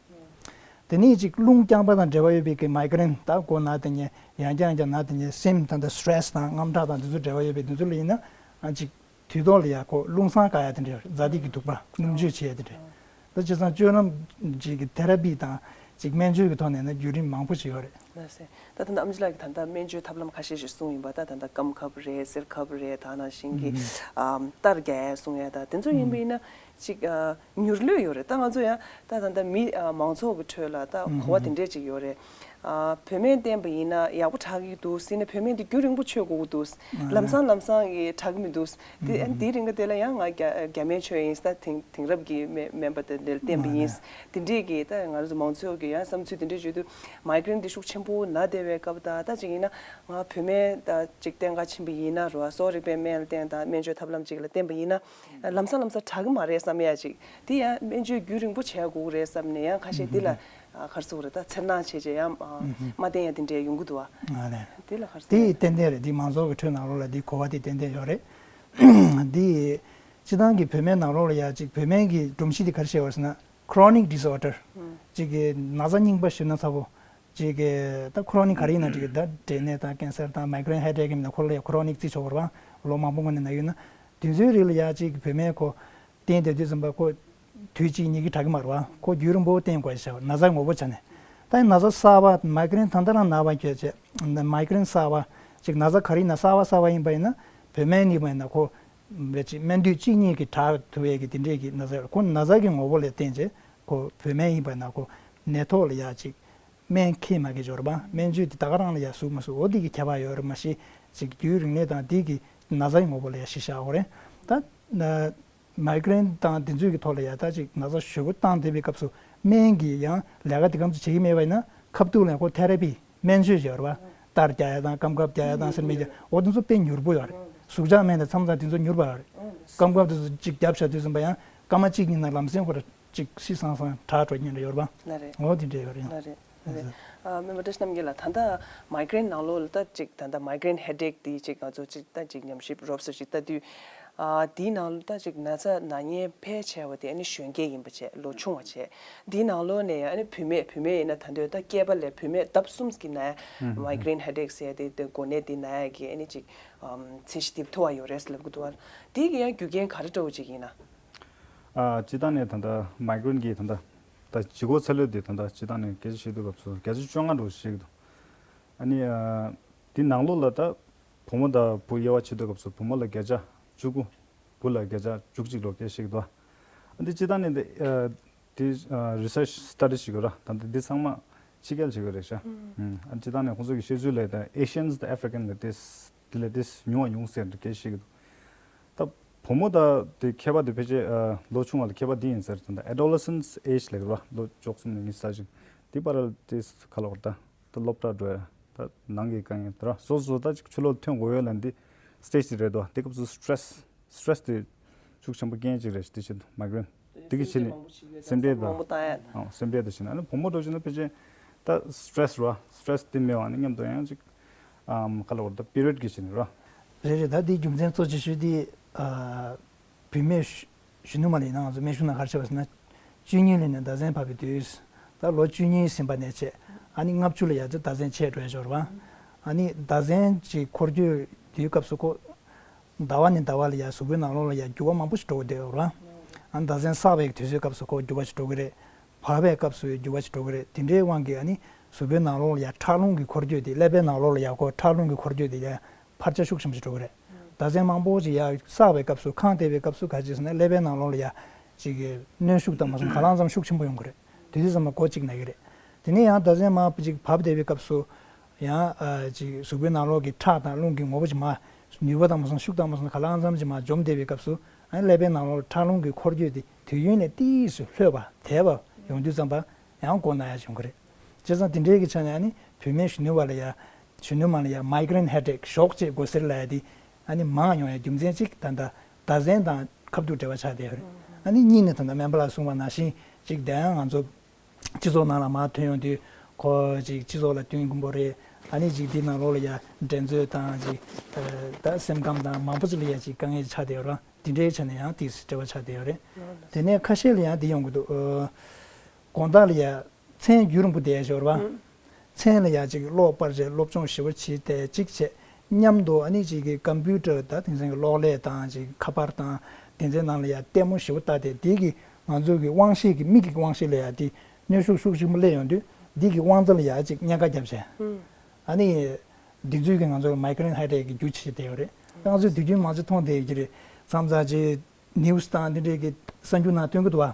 དེ་ནས་ཅིག་རླུང་རྐྱང་པ་དང་འབྲེལ་བ་ཡོད་པའི་གི་མའི་གྷི་རེན། ད་མགོ་ན་དེ་ཉེ་ཡང་རྐྱང་རྐྱང་ན་དེ་ཉེ་སེམས་ད་ལྟ་སི་ཊེ་རེ་སི་དང་དངངས་སྐྲག་དང་འདི་ཚོ་འབྲེལ་བ་ཡོད་པའི་འདི་ཚོ་ལ་ཡིན་ན་ཨ་ཅིག་དུས་ཐོག་ལ་ཡ་ཁོ་རླུང་སྲང་བཀག་ཡ་དེ་འདྲ་ཡོད་རེད། ཛ་དྲག་གི་དུག་པ་སྣུམ་བཅོས་བྱེད་ཡ་དེ་འདྲ། ད་བྱས་ཙང་སྤྱོད་ལམ་ཅིག་གི་ཐེ་ར་པི་དང་ཅིག་སྨན་བཅོས་ཀྱི་ཐོག་ནས་ན་བརྒྱུད་རིམ་མང་པོ་ཞིག་ཡོད་རེད། ལགས་སེ། ད་ད་ལྟ་ཨམ་ཆི་ལགས་ཀྱིས་ད་ལྟ་སྨན་བཅོས་ཐབས་ལམ་ཁ་ཤས་ཤིག་གསུངས་ཡིན་པ། ད་ད་ལྟ་སྐམ་ཁབ་རེད། གསེར་ཁབ་རེད། ད་ནང་བཞིན་གྱི་ཨམ་གཏར་རྒྱག་ཡ་གསུངས་ཡ། ད་དེ་ཚོ་ཡིན་པ་ཡིན་ན་ཅིག་ཨ་མྱུར་ལྷོད་ཡོད་རེད། ད་ང་ཚོ་ཡང་ད་ད་ལྟ་མི་ཨ་མང་ཚོགས་ཀྱི་ཁྲོད་ལ་ད་གོ་བ་དེ་འདྲས་ཅིག་ཡོད་རེད། ཨ་བོད་སྨན་བསྟེན་པ་ཡིན་ན་ཡག་པོ་དྲག་གི་འདུག་ཟེར་ནས་བོད་སྨན་དེ་རྒྱུན་རིང་པོ་མཆོད་དགོས་ཀྱི་འདུག་ལམ་སང་ལམ་སང་གི་དྲག་གི་མི་འདུག་དེ་ཨ་ནི་དེའི་རིང་ག་དེ་ལ་ཡང་ང་རྒྱ་རྒྱ་སྨན་མཆོད་ཡིན། ད་དེང་དེང་རབས་ཀྱི་སྨན་སྨན་པ་དེ་འདྲ་བསྟེན་པ་ཡིན། དེ་འདྲས་ཀྱི་ད་ང་རང་ཚོ་མང་ཚོགས་ཀྱི་ཡང་བསམ་ཚུལ་དེ་འདྲས་བརྗོད་དུས་མའི་གྷི་རེན་འདི་ཤུགས་ཆེན་པོ་ན་བསྡད་པའི་སྐབས་དང་། ད་ཅིག་ཡིན་ན་ང་བོད་སྨན་ད་ཅིག་བསྟེན་ག་ཕྱིན་པ་ཡིན་ན་རོ། གསོ་བ་རིག་པའི་སྨན་ལ་བསྟེན་དང་སྨན་བཅོས་ཐབས་ལམ་ཅིག་ལ་བསྟེན་པ་ཡིན་ན་ལམ་སང་ལམ་སང་དྲག་གི་མ་རེད་བསམ་ཡ་ཅིག་དེ་ཡང་སྨན་བཅོས་རྒྱུན་རིང་པོ་བྱེད་དགོས་རེད་བསམ་ནས་ཡང་ཁ་ཤས་འདི་ལ་ཨ་ག་རེ་ཟེར་དགོས་རེད། ད་འཚེར་སྣང་བྱས་བྱས་ཡང་ཨ་མ་བསྟེན་ཡ་དེ་འདྲས་ཡོང་གི་འདུག་ཨ། ཨ་ལས། དེ་ལ་ག་རེ་ཟེར། དེ་ཏན་ཏན་རེད། དེ་མང་ཚོགས་ཀྱི་ཁྲོད་ནང་ལོགས་ལ་དེ་གོ་བ་དེ་ཏན་ཏན་ཡོད་རེད། དེ་སྤྱིར་བཏང་གི་བོད་སྨན་ནང་ལོགས་ལ་ཡ་ཅིག་བོད་སྨན་གྱི་སྒྲོམ་གཞི་དེ་ག་རེ་བཤད་པ་ཟེར་ན་chronic disorder། ཅིག་གི་ན་ཚ་རྙིང་པ་ཞུ་ན་ཚ་པོ། ཅིག་གི་ད་ཁོ་རོ་ནིག་ག་རེ་ཡིན་ན་འགྲིག་གི། ད་འབྲས་ནད་དང་ཀན་སར་དང་མའི་གྷི་རེན་ཧེ་ཌེག་ཡིན་ན་ཁོ་ལ་ཡ་ཁོ་རོ་ནིག་རྩི་ཆོག་པ་རེད་པ། ལོ་མང་པོ་སྔོན་ནས་ན་ཡོད་ན། དེ་ཚོའི་རིགས་ལ་ཡ་ཅིག་བོད་སྨན་ཁོ་བསྟེན་བསྡད་དུས་ཙམ་པ་ཁོ་དུས་གཅིག་གཉིས་ཀྱིས་དྲག་གི་མ་རེད་པ། ཁོ་རྒྱུན་རིང་པོ་བསྟེན་དགོས་ཤག་ན་ཚ་ངོ་བོ་ཆ་ནས། ད་ན་ཚ་གསར་པ་མའི་གྷི་རེན་ད་ལྟ་རང་ན་བ་སྐྱོད་བྱས་མའི་གྷི་རེན་གསར་པ་ཅིག་ན་ཚ་ག་རེ་ཡིན་ན་གསར་པ་གསར་པ་ཡིན་པ་ཡིན་ན་བོད་སྨན་གཉིས་པ་ཡིན་ན་ཁོ་བས་ཅིག་སྨན་དུས་གཅིག་གཉིས་ཀྱིས་དྲག་ཐུབ་ཡས་ཀྱི་དེ་འདྲས་ཀྱི་ན་ཚ་ཡོད་རེད། ཁོ་ན་ཚ་གི་ངོ་བོ་ལ་བརྟེན་བྱས་ཁོ་བོད་སྨན་ཡིན་པ་ན་ཁོ་ནད་ཐོག་ལ་ཡ་ཅིག་སྨན་ཁེ་མ་ཁེ་འབྱོར་པ། སྨན་བཅོས་དེ་ད་ག་རང་ལ་ཡ་ཟུག་མ་ཟུག་འོ་དེ་གི་ཁྱད་པར་ཡོད་རེད། མ་གཞི་ཅིག་རྒྱུན་རིང་ལས་དང་དེ་གི་ན་ཚ་ཡི་ངོ་བོ་ལ་ཡ་གཞི་བཞག་དགོས་རེད། ད་ན་མའི་གྷི་རེན་དང་དེ་ཚོའི་གི་ཐོག་ལ་ཡ་ད་ཅིག་ན་ཚ་ཞེ་པོ་བཏང་བསྡད་པའི་སྐབས་སུ་སྨན་གྱི་ཡང་ལས་ཀ་དེ་ག་ཚོད་བྱེད་ཀྱི་མེད་པ་ཡིན་ན་ཁ་ཐུག་ལ་ཁོ་ཐེ་ར་པི་སྨན་བཅོས་བྱས་པ་རེད་པ། གཏར་རྒྱག་ཡ་དང་སྐམ་ཁབ་རྒྱག་ཡ་དང་སེར་སྨན་རྒྱག་འོ་དེ་ཚོ་དཔེ་མྱུར་པོ་ཡོད་རེད། ཟུག་གཅོག་སྨན་དང་མཚམས་མཚམས་དེ་ཚོ་མྱུར་པ་ཡོད་རེད། སྐམ་ཁབ་དེ་ཚོ་གཅིག་བརྒྱབ་བཞག་དུས་ཙམ་པ་ཡང་སྐར་མ་གཅིག་གཉིས་ནང་ལམ་སེང་ཁོ་ར་གཅིག་ཤི་སང་སང་དྲག་འགྲོ་ཉེན་རེ་ཡོད་རེད་པ། ལགས་རེད། འོ་དེ་འདྲས་ཡོད་རེད། ལགས་རེད། ལགས་རེད། ཨ་སྨན་པ་བཀྲ་ཤིས་རྣམ་རྒྱལ་ལགས། ད་ལྟ་མའི་གྷི་རེན་ནང་ལོགས་ལ་ད་ཅིག་ད་ལྟ་མའི་གྷི་རེན་ཧེ་ཌེག་དེ་ཅིག་ང་ཚོ་ཅིག་ད་ཅིག་ཉམས་ཞིབ་རོབ་ཙམ་ཅིག་ལྟ་དུས། ཨ་དེའི་ནང་ལ་ད་ཅིག་ན་ཚ་ན་མཁན་ཕལ་ཆེ་བ་དེ་ཨ་ནི་གཞོན་སྐྱེས་ཡིན་པ་བྱས། ལོ་ཆུང་བ་བྱས། དེའི་ནང་ལོགས་ནས་ཨ་ནི་བུད་མེད་བུད་མེད་ཡིན་ན་ད་འདོད་ད་སྐྱེས་པ་ལས་བུད་མེད་ལྡབ་གསུམ་གྱི་ན་ཡ་མའི་གྷི་རེན་ཧེ་ཌེག་ཟེར་ཡ་དེ་དེ་འགོས་ནད་དེ་ན་ཡ་གི་ཨ་ནི་ཅིག་ཨམ་ཚད་གཞི་དེ་མཐོ་བ་ཡོད་རེད་ལབ་ཀྱི་འདུག་པ། དེ་གི་ཡང་རྒྱུ་རྐྱེན་ག་རེ་འདྲ་བོ་ཅིག་ཡིན་ན། ཨ་སྤྱིར་བཏང་ནས་ད་ལྟ་མའི་གྷི་རེན་གྱི་ད་ལྟ་ད་ལྗིད་ཁོག་ཚ་ལོས་དེ་ད་ལྟ་སྤྱིར་བཏང་ནས་བརྒྱ་ཆ་བཤད་དུས་སྐབས་སུ་བརྒྱ་ཆ་བཅོ་ལྔ་འགྲོ་བཤད་ཀྱི་འདུག་ཨ་ནི་ཨ་དེ་ནང་ལོགས་ལ་ད་བུ་མོ་དང་བུ་དབྱེ་བ་ཕྱེ་དུས་སྐབས་སུ་བུ་མོ་ལ་བརྒྱ་ཆ་བཅུ་དགུ། བུ་ལ་བརྒྱ་ཆ་བཅུ་གཅིག་ལོ་སྐད་བཤད་ཀྱི་འདུག་ཨ་འདི་སྤྱིར་བཏང་ནས་འདི་ཨ་འདི་ཨ་རི་སར་ཆི་སི་ཊ་ཌི་བྱེད་དགོས་ར། ད་འདི་འདི་ཚང་མ་ཕྱི་རྒྱལ་བྱེད་དགོས་རེད་ཤག་ཨ་སྤྱིར་བཏང་ནས་ཁོང་ཚོ་གི་བཤད་ཚུལ་ལ་ད་ཨེ་ཤི་ཡན་དང་ཨ་ཧྥི་རི་ཀན་ལ་དེ་འདི་ལས་དེ་ཉུང་བ་ཉུང་ཟེར་འདི་སྐད་བཤད་ཀྱི་འདུག་ད་བུ་མོ་དང་དེ་ཁྱད་པར་དེ་ཕལ་ཆེར་ཨ་ལོ་ཆུང་བ་ལ་ཁྱད་པར་འདི་ཡིན་ཟེར། ད་ཨེ་ཌོ་ལེ་སེན་སི་ཨེ་ཇི་ལབ་ཀྱི་ར། ལོ་བཅུ་གསུམ་ནས་ཉི་ཤུ་རྩ་གཅིག་འདི་བར་ལ་དེ་ག་ལབ་དགོས་རེད་ད། ད་སློབ་གྲྭ་འགྲོ་ཡ། ད་ནང་གི་དཀའ་ངལ་དེ་ར་སོ་སོ་ད་ཅིག་ཕྱི་ལོགས་ཐོན་དགོས་ཡོད་ལ་འདི་སི་ཊེ་ཇི་དེ་རེད་དོ། དེ་སྐབས་སུ་སི་ཊེ་རེ་སི་སི་ཊེ་རེ་སི་དེ་ཤུགས་ཆེན་པོ་རྐྱེན་ཅིག་རེད། དེ་བཞིན་དུ་མའི་གྷི་རེན་དེ་གི་ཕྱི་ནས་སེམས་ཁྲལ་དང་། མང་པོ་བཏང་ཡ། ཨང་། སེམས་ཁྲལ་དང་བྱས་ན་ཨ་ནི་བུ་མོ་འགྲོ་བྱས་ན་ཕལ་ཆེར་ད་སི་ཊེ་རེ་སི་ར་སི་ཊེ་རེ་སི་དེ་མེད་པ་ནི་མཉམ་དུ་ཡང་ཅིག་ཨམ་ག་ལ་བར་ད་པི་རི་ཡོཌ་གི་བྱས་ནས་ར། རེད་རེད། ད་འདིའི་རྒྱུ་མཚན་གཙོ་ཆེ་ཤོས་དེ་ཨ། བུད་མེད་གཞོན་ནུ་མ་ལ་ཡིན་ན་ང་ཚོ་སྨན་གཞུང་ནང་ག་རེ་བྱས་པ་ཟེར་ན། བཅུ་གཉིས་ལོ་ནས་ཟླ་མཚན་བབས་པའི་དུས། ད་ལོ་བཅུ་གཉིས་ཟིན་པ་ནས་བྱས་ཨ་ནི་ལྔ་བཅུ་ལ་ཡར་ད་ཟླ་མཚན་ཆད་འགྲོ་ཡ་ཅིག་ཡོད་རེད་པ། ཨ་ནི་ཟླ་མཚན་གྱི་འཁོར་སྐྱོད་དེའི་སྐབས་སུ་ཁོ་ཟླ་བ་ནས་ཟླ་བ་ལ་ཡར་གཟུགས་པོའི་ནང་ལོགས་ལ་ཡར་འགྱུར་བ་མང་པོ་ཞིག་འགྲོ་གི་བསྡད་ཡོད་རེད་པ། ཨ་ནི་ཟླ་མཚན་བསགས་པའི་དུས་ཚོད་སྐབས་སུ་ཁོ་འགྱུར་བ་ཞིག་འགྲོ་གི་རེད། བབས་པའི་སྐབས་སུ་འགྱུར་བ་ཞིག་འགྲོ་གི་རེད། དེ་འདྲའི་དབང་གིས་ཨ་ནི་གཟུགས་པོའི་ནང་ལོགས་ལ་ཡར་ཁྲག་རླུང་གི་འཁོར་སྐྱོད་དེ། ཀླད་པའི་ནང་ལོགས་ལ་ཡར་ཁོ་ཁྲག་རླུང་གི་འཁོར་སྐྱོད་དེ་ཡར་འཕར་ཆ་ཤུགས་ཆེན་པོ་ཞིག་འགྲོ་གི་རེད། ཟླ་མཚན་མང་པོ་ཞིག་ཡར་བསགས་པའི་སྐབས་སུ། ཁེངས་བསྡད་པའི་སྐབས་སུ་ག་ཅི་ཟེར་ན་ཀླད་པའི་ནང་ལོགས་ལ་ཡར་ཅིག་གི་གནོན་ཤུགས་དང་མ་སོང་ག་ལ་ཙམ་ཤུགས་ཆེན་པོ་ཡོང་གི་རེད། དེ་དུས་ཙམ་ལ་མགོ་གཅིག་ན་གི་རེད། དེ་ནས་ཡང་ཟླ་མཚན་མར་ཅིག་བབས་བསྡད་པའི་སྐབས་སུ། ཡང་ཨ་ཅིག་གཟུགས་པོའི་ནང་ལོགས་ཀྱི་ཁྲག་དང་རླུང་གི་ངོ་བོ་ཅིག་མར་ནུས་པ་དང་མ་སོང་ཤུགས་དང་མ་སོང་ག་ལ་ཙམ་ཅིག་མར་འཇོམས་བསྡད་པའི་སྐབས་སུ། ཨ་ནི་ཀླད་པའི་ནང་ལོགས་ཁྲག་རླུང་གི་འཁོར་སྐྱོད་དེ་དུས་ཡུན་ནས་ཏིས་སུ་ལྷོད་པ་དལ་བ་ཡོང་དུས་ཙམ་པ་ཡང་མགོ་ན་ཡ་བྱུང་གི་རེད། བྱས་ཙང་དེ་འདྲའི་གི་ཆ་ནས་ཨ་ནི་བུད་མེད་གཞོན་ནུ་བ་ལ་ཡ། གཞོན་ནུ་མ་ལ་ཡ་མའི་གྷི་རེན་ཧེ་ཌེག་ཞོགས་ཅིག་མགོ་སེར་ལབ་ཡ་དེ་ཨ་ནི་མང་ཡོང་ཡ་རྒྱུ་མཚན་གཅིག་ད་ལྟ་ཟླ་མཚན་དང་ཁ་ཐུག་འབྲེལ་བ་ཆགས་བསྡད་ཡོད་རེད། ཨ་ནི་གཉིས་ནས་ད་ལྟ་སྨན་པ་ལགས་གསུངས་པ་ནང་བཞིན་གཅིག་དེ་ཡང་ང་ཚོ་སྤྱི་ཚོགས་ནང་ལ་མར་ཐོན་ཡོང་དུས་ཁོ་ཅིག་སྤྱི་ཚོགས་ལ་བསྟུན་དགོས་པོ་རེད། ཨ་ནི་ཅིག་འདི་ནང་ལོགས་ལ་ཡ་འགྲན་རྩོད་དང་ཅིག་ད་སེམས་ཁམས་དང་མང་པོ་ཅིག་ལ་ཡ་ཅིག་དཀའ་ངལ་ཆགས་བསྡད་ཡོད་རེད། དེ་འདྲའི་ཆ་ནས་ཡང་དེ་འབྲེལ་བ་ཆགས་བསྡད་ཡོད་རེད། དེ་ནས་ཁ་ཤས་ལ་ཡང་འདི་ཡོང་གི་འདུག་ཨ། དགོང་དག་ལ་ཡ་མཚན་རྒྱུན་རིང་པོ་བསྡད་ཡ་ཞིག་ཡོད་རེད་པ། མཚན་ལ་ཡ་ཅིག་གློག་སྤར་བྱས་སློབ་སྦྱོང་ཞེ་པོ་བྱས་ཏེ་གཅིག་བྱས། མཉམ་དུ་ཨ་ནི་ཅིག་གི་ཀམ་པུ་ཊར་ད་དེང་སང་གི་གློག་ཀླད་དང་ཅིག་ཁ་པར་དང་དེ་ཚོའི་ནང་ལ་ཡ་ལྟད་མོ་ཞེ་པོ་ལྟ་སྟེ། དེ་གི་ང་ཚོ་གི་དབང་ཤེས་ཀྱི་མིག་གི་དབང་ཤེས་ལ་ཡ་དེ་གནོན་ཤུགས་ཤུགས་ཆེན་པོ་སླེབས་ཡོང་དུས་འདི་གི་དབང་རྩ་ལ་ཡ་ཅིག་གཉན་ཁ་བརྒྱབ་བྱས། ཨ་ནི་འདི་ཚོའི་གི་ང་ཚོ་མའི་གྷི་རེན་ཧེ་ཌེག་གི་རྒྱུ་བྱེད་བསྡད་ཡོད་རེད། ང་ཚོས་དུས་རྒྱུན་མང་ཆེ་མཐོང་བསྡད་ཡོད་ཀྱི་རེད། མཚམས་མཚམས་ཅིག་ནིའུ་སི་དང་འདི་འདྲའི་གི་གསར་འགྱུར་ནང་སྟོན་གི་འདུག་བ།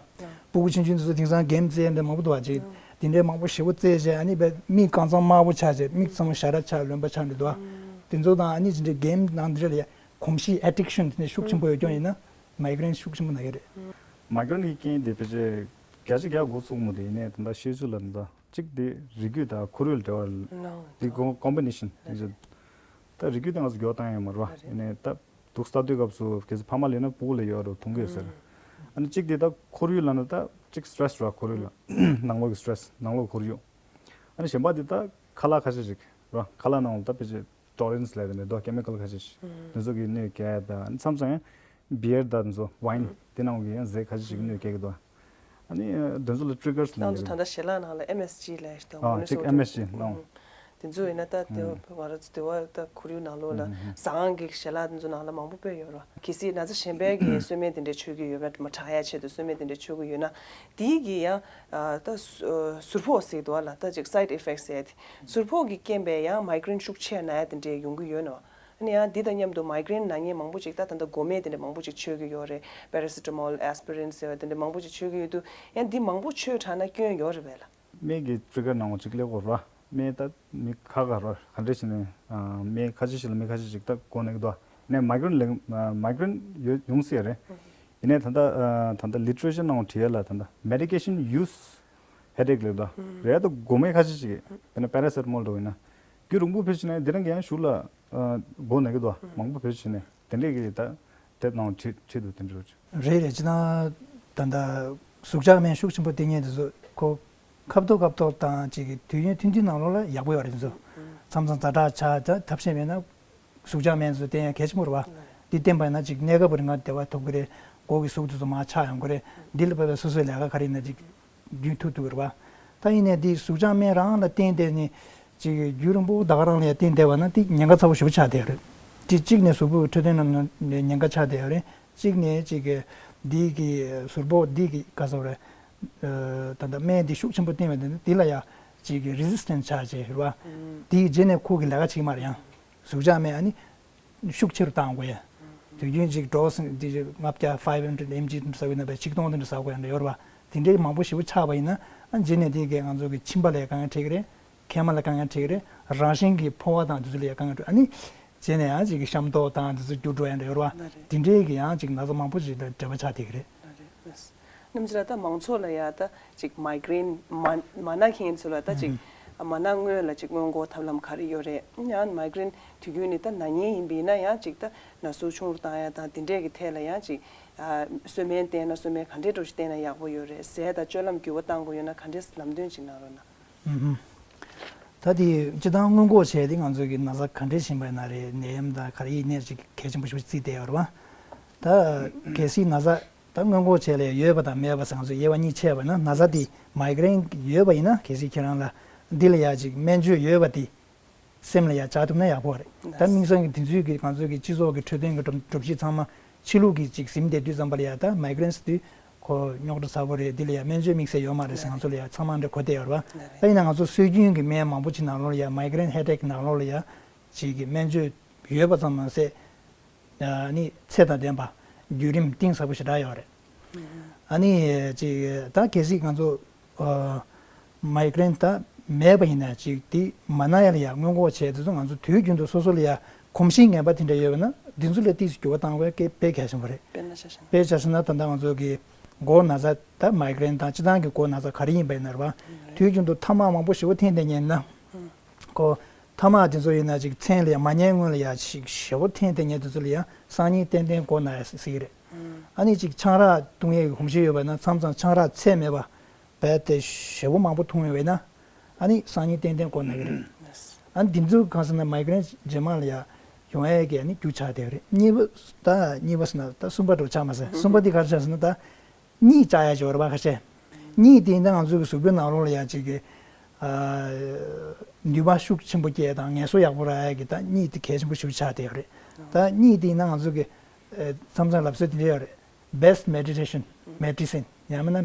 སྤུ་གུ་ཆུང་ཆུང་འདི་ཚོ་དེང་སང་གེམ་རྩེ་ཡ་འདྲ་མང་པོ་འདུག་བ། ཅིག་དེ་འདྲའི་མང་པོ་ཞེ་པོ་རྩེས་བྱས། ཨ་ནི་བས་མིག་གང་ཚང་དམར་པོ་ཆགས་བྱས། མིག་ཚང་མ་ཞ་ར་ཆགས། རློན་པ་ཆགས་འདྲ་འདུག་བ། དེ་ཚོ་དང་ཨ་ནི་ཅི་འདྲའི་གེམ་ནང་འདི་འདྲ་ལ་ཡ་གོམས་གཤིས་ཨེ་ཌིག་ཤན་དེ་འདྲ་ཤུགས་ཆེན་པོ་ཡོད་ཀྱང་ཡིན་ན་མའི་གྷི་རེན་ཤུགས་ཆེན་པོ་ན་གི་རེད། མའི་གྷི་རེན་གྱི་རྐྱེན་དེ་ཕལ་ཆེར་བརྒྱ་ཆ་བརྒྱ་འགོ་ཚུགས་མོ་དེ་ཡིན་ནའི་ད་ལྟ་ཤེས་ཚོད་ལ་ད་ལྟ་གཅིག་དེ་རིགས་རྒྱུད་དང་ཁོར་ཡུག་ལ་འབྲེལ་བ་དེ་ཀོམ་བི་ནེ་ཤན་དེ་ཚོ། ད་རིགས་རྒྱུད་དེ་ང་ཚོ་མགྱོགས་བཏང་ཡོད་མ་རེད་བ། ཡིན་ནའི་ད་དུག་ལྟ་དུས་སྐབས་སུ་གལ་སྲིད་ཕ་མ་ལ་ཡོད་ན་སྤུ་གུ་ལ་ཡོད་རུང་ཐོན་གི་ཡོད་ཟེར། ཨ་ནི་གཅིག་དེ་ད་ཁོར་ཡུག་ལ་ན་ད་གཅིག་སི་ཊེ་རེ་སི་ར་ཁོར་ཡུག་ལ་ནང་ལོགས་ཀྱི་སི་ཊེ་རེ་སི་ནང་ལོགས་ཁོར་ཡུག་ཨ་ནི་གཞན་པ་དེ་ད་ཁ་ལག་ཁ་ཤས་ཤིག་ར། ཁ་ལག་ནང་ལ་ད་ཕལ་ཆེར་ཊོ་ལེ་རན་སི་ལབ་དེ་འདྲ་འདུག་ཀེ་མི་ཀལ་ཁ་ཤས་ཤིག་དེ་ཚོ་གི་གནོད་སྐྱེལ། ད་ཨ་ནི་མཚམས་མཚམས་ཡང་བི་ཡར་དང་དེ་ཚོ་ཝའིན་དེ་ནང་གི་ཡང་ཟས་ཁ་ཤས་ཤིག་གི་གནོད་སྐྱེལ་གི་འདུག་ཨ་ནི་དེ་ཚོ་ལ་ཊི་རི་གར་སི་ལབ་ནང་དུ་ད་ལྟ་ཞལ་ལག་ནང་ལ་ཨེམ་ཨེས་ཇི་ལབ་ཞིག་འདུག་ཨ་ནི་ཅིག་ཨེམ་ཨེས་ཇི་ནང་དེ་ཚོ་ཡིན་ན་ད་དེ་ང་རང་ཚོ་དེ་བ་ད་ཁོར་ཡུག་ནང་ལོགས་ལ་ཟ་ཁང་གི་ཞལ་ལག་དེ་ཚོ་ནང་ལ་མང་པོ་སྤོས་ཡོད་རེད། གལ་སྲིད་ན་ཚ་གཞན་པའི་གི་གསོལ་སྨན་དེ་འདྲ་མཆོད་ཀྱི་ཡོད་པ། མ་དྲག་ཡ་ཆེད་དུ་གསོལ་སྨན་དེ་འདྲ་མཆོད་ཀྱི་ཡོད་ན་དེའི་གི་ཡང་ད་ཟུར་ཕོག་ཟེར་འདུག་ཨ་ལ། ད་ཅིག་སའེ་ཌི་ཨི་ཕེག་ཟེར་ཡ་དེ་ཟུར་ཕོག་གི་རྐྱེན་པས་ཡང་མའི་གྷི་རེན་ཤུགས་ཆེ་ན་ཡ་དེ་འདྲ་ཡོང་གི་ཡོད་ནོ། ཨ་ནི་ཡང་འདི་དང་མཉམ་དུ་མའི་གྷི་རེན་ན་མཁན་མང་པོ་ཅིག་ད་ད་ལྟ་འགོག་སྨན་དེ་འདྲ་མང་པོ་ཅིག་མཆོད་ཀྱི་ཡོད་རེད། པེ་ར་སི་ཊ་མོལ། ཨེ་སི་པི་རིན་ཟེར་བ་དེ་འདྲ་མང་པོ་ཅིག་མཆོད་ཀྱི་ཡོད་དུས་ཡང་འདི་མང་པོ་མཆོད་དྲགས་ན་སྐྱོན་ཡོད་རེད་པས་ལ། སྨན་གྱི་ཊི་རི་གར་ནང་ཅིག་སླེབས་དགོས་ར། སྨན་ད་མི་ཁ་ཁ་ར་ག་འདྲས་བྱས་ནས་སྨན་ཁ་ཤས་ཤིག་ལ་མི་ཁ་ཤས་ཤིག་ད་འགོ་ན་གི་འདུག་ནས་མའི་གྷི་རེན་ལེགས་མའི་གྷི་རེན་ཡོད་ཡོང་སྲིད་ཡ་རེད། ཡིན་ནའི་ད་ལྟ་ད་ལྟ་ལི་ཊི་རེ་ཅར་ནང་བྲིས་ཡ་ལ་ད་ལྟ་མེ་ཌི་ཀེ་ཤན་ཡུ་སི་ཧེ་ཌེག་ལབ་འདུག་རེད། ད་འགོག་སྨན་ཁ་ཤས་ཤིག་དཔེར་ན་པེ་ར་སེ་ཊ་མོལ་འདྲ་བོ་ཡིན་ན། རྒྱུན་རིང་པོ་བེད་སྤྱོད་བྱས་ནས་དེ་རིང་གི་ཡང་གཞུག་ལ་འགོ་ན་གི་འདུག་མང་པོ་བེད་སྤྱོད་བྱས་ནས་དེ་འདྲས་ཀྱི་ད་དེབ་ནང་བྲིས་བྲིས་འདུག་དེ་འདྲས་རེད། རེད་རེད། ཅི་ན་ད་ལྟ་ཟུག་གཅོག་སྨན་ཤུགས་ཆེན་པོ་བསྟེན་མཁན་དེ་ཚོ་ཁོ་ཁ་ཐུག་ཁ་ཐུག་དང་ཅིག་གི་དུས་ཡུན་ཐུང་ཐུང་ནང་ལོགས་ལ་ཡག་པོ་ཡོད་རེད། དེ་ཚོ་མཚམས་མཚམས་ཛ་དྲག་ཆགས། ད་ཐབས་ཤེས་མེད་ན་ཟུག་གཅོག་སྨན་ཚོ་བསྟེན་ཡ་གལ་ཆེན་པོ་རེད་བ། འདི་བསྟེན་པ་ཡིན་ན་ཅིག་གནས་སྐབས་རིང་ང་བདེ་བ་ཐོབ་ཀྱི་རེད། མགོ་གི་ཟུག་དེ་ཚོ་མར་ཆག་ཡོང་གི་རེད། འདི་ལ་བབས་པའི་སོ་སོའི་ལས་ཀ་ག་རེ་ཡིན་ན་ཅིག་རྒྱུན་མཐུད་ཐུབ་ཀྱི་རེད་བ། ད་ཡིན་ནའི་འདི་ཟུག་གཅོག་སྨན་རང་ལ་བསྟེན་བསྡད་ནས་ཅིག་རྒྱུན་རིང་པོ་ད་ག་རང་ལ་ཡ་བསྟེན་བསྡད་པ་ན་འདི་ཉེན་ཁ་ཚ་པོ་ཞེ་པོ་ཆགས་བསྡད་ཡོད་རེད། དེ་གཅིག་ནས་གཟུགས་པོའི་འཕྲོད་བསྟེན་ལ་ཉེན་ཁ་ཆགས་བསྡད་ཡོད་རེད། གཅིག་ནས་ཅིག་གི་འདི་གི་ཟུར་ཕོག་འདི་གི་ག་ཟེར་རེད། ད་ལྟ་སྨན་འདི་ཤུགས་ཆེན་པོ་བསྟེན་པ་དེ་འདི་ལ་ཡ་ཅིག་གི་རི་ཟི་སི་ཊེན་སི་ཆགས་བྱས་རེད་བ། དེའི་རྗེས་ནས་ཁོ་གི་ལས་ཀ་བྱེད་ཀྱི་མ་རེད། ཡང་ཟུག་གཅོག་སྨན་ཨ་ནི་ཤུགས་ཆེ་རུ་བཏང་དགོས་ཡ། དུས་རྒྱུན་ཅིག་ཌོ་སི་འདི་ལྔ་བརྒྱ་ཕའི་ཝ་ཧན་ཌེ་རེཌ་ཨེམ་ཇི་ཟེར་བའི་ནང་པའི་ཆིག་སྟོང་དེ་འདྲ་ཟ་དགོས་ཡ་འདྲ་ཡོད་རེད་བ། དེ་འདྲའི་མང་པོ་ཞེ་པོ་ཆགས་པ་ཡིན་ན་ཨ་རྗེས་ནས་དེ་གས་ང་ཚོ་གི་མཆིན་པ་ལ་ཡ་དཀའ་ངལ་འཕྲད་ཀྱི་རེད། མཁལ་མ་ལ་དཀའ་ངལ་འཕྲད་ཀྱི་རེད། རང་བཞིན་གྱི་ཕོ་བ་དང་དེ་ཚོ་ལ་ཡ་དཀའ་ངལ་འཕྲད། ཨ་ནི་རྗེས་ནས་ཡང་ཅིག་གི་གཤམ་ཐོག་དང་དེ་ཚོ་འགྱུར་འགྲོ་ཡ་འདྲ་ཡོད་རེད་བ། ལགས་རེད། དེ་འདྲའི་གི་ཡང་ཅིག་ན་ཚ་མང་པོ་ཞིག་དང་འབྲེལ་བ་ཆགས་བསྡད་ཀྱི་རེད། ལགས་རེད། རྣམ་ཅིག་ལ་ད་མང་ཚོགས་ལ་ཡ་ད་ཅིག་མའི་གྷི་རེན་མ་མ་ན་མཁན་ཚོ་ལ་ད་ཅིག་ མ་ན་སྔོན་ལ་ཅིག་སྔོན་འགོག་ཐབས་ལམ་ག་རེ་ཡོད་རེད། ཡང་མའི་གྷི་རེན་དུས་རྒྱུན་ནི་ད་ན་མཁན་ཡིན་པ་ཡིན་ན་ཡང་ཅིག་ད་ན་ཟུག་ཆུང་རུ་བཏང་ཡ་དང་དེ་འདྲས་ཀྱི་ཐད་ལ་ཡང་ཅིག་ཨ་གསོལ་སྨན་བསྟེན་ན་གསོལ་སྨན་ག་འདྲས་འདྲ་ཞིག་བསྟེན་ན་ཡག་པོ་ཡོད་རེད། ཟས་དང་སྤྱོད་ལམ་འགྱུར་བ་གཏང་དགོས་ཡོད་ན་ག་འདྲས་ལམ་སྟོན་ཅིག་གནང་རོགས་གནང་། ཨུ་ཧུམ། ད་དེ་སྤྱིར་བཏང་སྔོན་འགོག་བྱས་ཏེ་ང་ཚོ་གི་ན་ཚ་ག་འདྲས་ཕྱིན་པ་ཡིན་ན་རེད། ནད་ཡམས་དང་ག་རེ་ཡིན་ནའི་ཅིག་གལ་ཆེན་པོ་ཞེ་པོ་ཅིག་བརྩིས་བསྡད་ཡོད་རེད་བ། ད་གལ་སྲིད་ན་ཚ་ད་སྔོན་འགོག་བྱས་ལ་ཡོད་པ་དང་མེད་པ་ཟེར་ང་ཚོ་དབྱེ་བ་གཉིས་ཕྱེ་བ་ན། ན་ཚ་དེ་མའི་གྷི་རེན་ཡོད་པ་ཡིན་ན་གལ་སྲིད་ཁྱེད་རང་ལ་འདི་ལ་ཡ་ཅིག་སྨན་བཅོས་ཡོད་པ་དེ་སེམས་ལ་ཡ་བཅག་ཐུབ་ན་ཡག་པོ་རེད། ད་དམིགས་བསལ་གྱི་དེ་ཚོའི་གི་ང་ཚོ་གི་སྤྱི་ཚོགས་ཀྱི་འཕྲོད་བསྟེན་གྱི་སྒྲོམ་སྒྲོམ་གཞི་ཚང་མ་ཕྱི་ལུགས་ཀྱི་ཅིག་ཟིན་བསྡད་དུས་ཙམ་པ་ལ་ཡ་ད་མའི་གྷི་རེན་ཟེར་དུས་ཁོ་རྙོག་དྲ་ཚ་པོ་རེད། འདི་ལ་ཡ་སྨན་བཅོས་དམིགས་བསལ་ཡོད་མ་རེད་ཟེར་ང་ཚོ་ལ་ཡ་ཚང་མ་འདྲ་གོ་བསྡད་ཡོད་རེད་བ། ད་ཡིན་ན་ང་ཚོ་སྲོལ་རྒྱུན་གྱི་སྨན་མང་པོ་ཅིག་ནང་ལོགས་ལ་ཡ་མའི་གྷི་རེན་ཧེ་ཌེག་ནང་ལོགས་ལ་ཡ་ཅིག་གི་སྨན་བཅོས་ཡོད་པ་ཙམ་མ་ཟད། ཨ་ནི་ཚད་དང་ལྡན་པ་བརྒྱུད་རིམ་གཏིང་ཟབ་པོ་ཞེ་དྲག་ཡོད་རེད། ཨ་ནི་ཅིག་ད་གལ་སྲིད་ང་ཚོ་ཨ་མའི་གྷི་རེན་ད་མེད་པ་ཡིན་ན་ཅིག་དེ་མ་ན་ཡ་ལ་ཡ་སྔོན་འགོག་བྱས་དེ་ཚོ་ང་ཚོ་དུས་རྒྱུན་དུ་སོ་སོ་ལ་ཡ་གོམས་གཤིས་ངན་པ་དེ་འདྲ་ཡོད་པ་ན་དེ་ཚོ་ལ་ཏོག་ཙམ་འགྱུར་བ་བཏང་དགོས་དཔེ་དཔེ་གལ་ཆེན་པོ་རེད། དཔེར་ན་ཆ་བཞག་ན། དཔེར་ཆ་བཞག་ན་ད་ལྟ་ང་ཚོ་གི་མགོ་ན་ཚ་ད་མའི་གྷི་རེན་དང་སྤྱིར་བཏང་གི་མགོ་ན་ཚ་ག་རེ་ཡིན་པ་ཡིན་ན་རེད་བ། དུས་རྒྱུན་དུ་ཐ་མག་མང་པོ་ཞེ་པོ་འཐེན་བསྡད་མཁན་ཡིན་ན། ཁོ་ཐ་མག་དེ་ཚོ་ཡིན་ན་ཅིག་མཚན་ལ་ཡ་མ་ཉལ་སྔོན་ལ་ཡ་ཅིག་ཞེ་པོ་འཐེན་བསྡད་མཁན་དེ་ཚོ་ལ་ཡ་སང་ཉིན་ཏན་ཏན་མགོ་ན་ཡ་སྲིད་ཀྱི་རེད། ཨ་ནི་ཅིག་ཆང་རག་འཐུང་ཡས་ཀྱི་གོམས་གཤིས་ཡོད་པ་ན་མཚམས་མཚམས་ཆང་རག་ཚད་མེད་པ་རྦད་དེ་ཞེ་པོ་མང་པོ་འཐུང་ཡོད་པ་ཡིན་ན་ཨ་ནི་སང་ཉིན་ཏན་ཏན་མགོ་ན་གི་རེད། ཨ་ནི་འདི་ཚོ་གང་ཟེར་ན་མའི་གྷི་རེན་རྗེས་མ་ལ་ཡ་ཡོང་ཡས་ཀྱི་ཨ་ནི་རྒྱུ་ཆགས་བསྡད་ཡོད་རེད། གཉིས་པ་ད་གཉིས་པ་ཟེར་ན་ད་གསུམ་པ་འདྲ་ཆགས་མ་ཟེར། གསུམ་པ་འདི་ག་རེ་ཆགས་ཟེར་ན་ད། གཉིད་བཅག་ཡ་ཅིག་ཡོད་རེད་པ་ཁ་ཤས། གཉིད་དེ་ཡིན་ན་ང་ཚོ་གི་གཟུགས་པོའི་ནང་ལོགས་ལ་ཡ་ཅིག་གི་ཨ་ནུས་པ་ཤུགས་ཆེན་པོ་སྐྱེད་དང་ངལ་གསོ་ཡག་པོ་རག་ཡ་གི་ད་གཉིད་དེ་གལ་ཆེན་པོ་ཞེ་པོ་ཆགས་བསྡད་ཡོད་རེད། ད་གཉིད་དེ་ཡིན་ན་ང་ཚོ་གི་ཨ་མཚམས་མཚམས་ལབ་སྲོལ་དེ་འདྲ་ཡོད་རེད། Best meditation, medicine ཡང་མིན་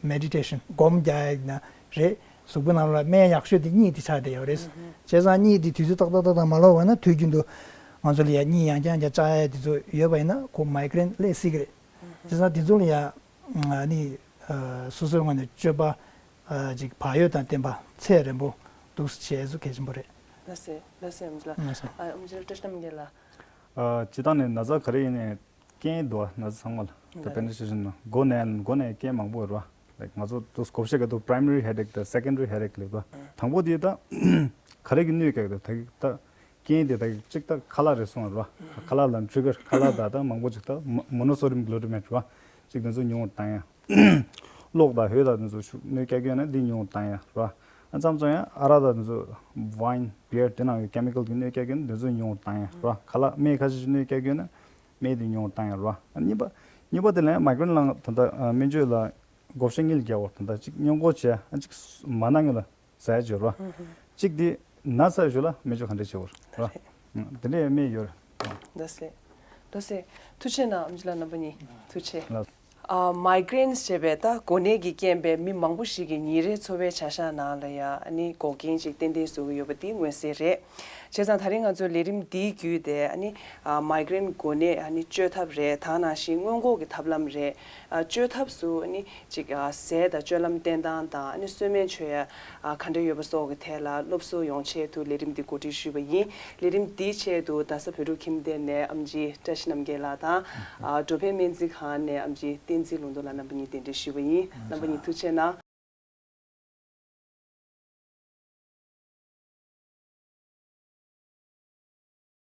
ན་meditation སྒོམ་རྒྱག་ཡ་ཡིན་ན་རེད། གཟུགས་པོའི་ནང་ལོགས་ལ་སྨན་ཡག་ཤོས་དེ་གཉིད་དེ་ཆགས་བསྡད་ཡོད་རེད། བྱས་ཙང་གཉིད་དེ་དུས་ཚོད་ཏག་ཏག་ཏག་ཏག་མ་ལོག་པ་ན་དུས་རྒྱུན་དུ་ང་ཚོ་ལ་ཡ་གཉིད་ཡང་བསྐྱར་ཡང་བསྐྱར་བཅག་ཡ་དེ་ཚོ་ཡོད་པ་ཡིན་ན་ཁོ་མའི་གྷི་རེན་སླེབས་སྲིད་ཀྱི་རེད། བྱས་ཙང་དེ་ཚོ་ལ་ཡ། ཨ་ནི། ཨ་སོ་སོའི་ངོས་ནས་སྤྱོད་པ། ཨ་ཅིག་བག་ཡོད་དང་ལྡན་པ་ཚད་རན་པོ་འདུག་སེ་བྱེད་ཚུལ་གལ་ཆེན་པོ་རེད། ལགས་སེ། ལགས་སེ་ཨམ་ཆི་ལགས། ལགས་སོ། ཨ་ཨམ་ཆི་ལགས་བཀྲ་ཤིས་རྣམ་རྒྱལ་ལགས། ཨ་སྤྱིར་བཏང་ནས་ན་ཚ་ག་རེ་ཡིན་ནའི་རྐྱེན་འདུག་ན་ཚ་ཚང་མ་ལ་ད་ལགས་དཔེར་ན་ཆ་བཞག་ན་མགོ་ན་མགོ་ནའི་རྐྱེན་མང་པོ་ཡོད་རེད་བ། ལའིཀ་ང་ཚོ་དུས་བགོ་བཤའ་ག་དུས་primary headache དང་secondary headache ལབ་རེད་བ། དང་པོ་དེ་ད་ག་རེ་གི་གནོད་སྐྱེལ་གི་འདུག་ད་གི་ད། རྐྱེན་དེ་ད་གཅིག་ད་ཁ་ལག་རེད་གསུངས་རེད་བ། ཁ་ལག་ལ་ཊི་རི་ཀར་ཁ་ལག་ད་ད་མང་པོ་ཅིག་ད་མོ་ནོ་སོ་ཌི་ཡམ་གྷི་ལུ་ཊ་མེཊ་རེད་བ། ཅིག་དེ་ཚོ་ཉུང་རུ་བཏང་ཡ། གློག་དང་འོད་དང་དེ་ཚོ་ཤུགས་གནོད་སྐྱེལ་གྱི་ཡོད་ན་འདི་ཉུང་རུ་བཏང་ཡ་རེད་བ། ཨ་མཚམས་མཚམས་ཡང་ཨ་རག་དང་དེ་ཚོ་ཝའིན་བི་ཡར་དེ་ནང་གི་ཀེ་མི་ཀལ་གྱི་གནོད་སྐྱེལ་གྱི་ཡོད་ན་དེ་ཚོ་ཉུང་རུ་བཏང་ཡ་རེད་བ། ཁ་ལག་སྨན་ཁ་ཤས་ཤིག་གནོད་སྐྱེལ་གྱི་ཡོད་ན་སྨན་དེ་ཉུང་རུ་བཏང་ཡ་རེད་བ། ཨ་གཉིས་པ་གཉིས་པ་དེ་ལ་ཡང་མའི་གྷི་རེན་ལ་ད་ལྟ་སྨན་བཅོས་ལ་བགོ་བཤའ་གཉིས་ལ་རྒྱག་འོ། ད་ལྟ་གཅིག་སྔོན་འགོག་བྱས། ཨ་གཅིག་མ་ན་སྔོན་ལ། ཟ་ཡ་ཅིག་ཡོད་རེད་བ། གཅིག་དེ་ན་ཚ་ཡོད་ལ་སྨན་བཅོས་ག་འདྲས་བྱེད་དགོས་རེད་བ། དེ་འདྲས་སྨན་ཡོད་རེད། ལགས་སེ། ལགས་སེ། ཐུགས་རྗེ་གནང་ཨམ་ཆི་ལགས། རྣམ་པ་གཉིས་ཐུགས་རྗེ། ལགས། ཨ་མའི་གྷི་རེན་ཞེས་པའི་ད་གོ་གནས་ཀྱི་རྐྱེན་པས་མི་མང་པོ་ཞིག་གི་ཉིན་རེའི་འཚོ་བའི་བྱ་གཞག་ནང་ལ་ཡ་ཨ་ནི་འགོག་རྐྱེན་ཅིག་ཏན་ཏན་བཟོ་གི་ཡོད་པ་འདི་མངོན་གསལ་རེད། བྱས་ཙང་ད་རིང་ང་ཚོའི་ལས་རིམ་འདིའི་བརྒྱུད་དེ་ཨ་ནི་ཨ་མའི་གྷི་རེན་གོ་གནས་ཨ་ནི་བཅོས་ཐབས་རེད། ད་ནང་བཞིན་སྔོན་འགོག་གི་ཐབས་ལམ་རེད། ཨ་བཅོས་ཐབས་སུ་ཨ་ནི་ཅིག་ཨ་ཟས་དང་སྤྱོད་ལམ་བསྟེན་སྟངས་དང་ཨ་ནི་གསོལ་སྨན་མཆོད་ཡ་ཨ་ག་འདྲ་ཡོད་པ་སོགས་ཀྱི་ཐད་ལ་སློབ་གསོ་ཡོང་ཆེད་དུ་ལས་རིམ་འདི་གོ་སྒྲིག་ཞུས་པ་ཡིན། ལས་རིམ་འདིའི་ཆེད་དུ་རྡ་ས་བོད་ཕྲུག་ཁྱིམ་སྡེ་ནས་ཨམ་ཆི་བཀྲ་ཤིས་རྣམ་རྒྱལ་ལགས་དང་ཨ་འགྲོ་ཕན་སྨན་རྩིས་ཁང་ནས་ཨམ་ཆི་བསྟན་འཛིན་ལུང་རྟོགས་ལགས་རྣམ་པ་གཉིས་གདན་འདྲེན་ཞུས་པ་ཡིན། རྣམ་པ་གཉིས་ཐུགས་རྗེ་གནང་།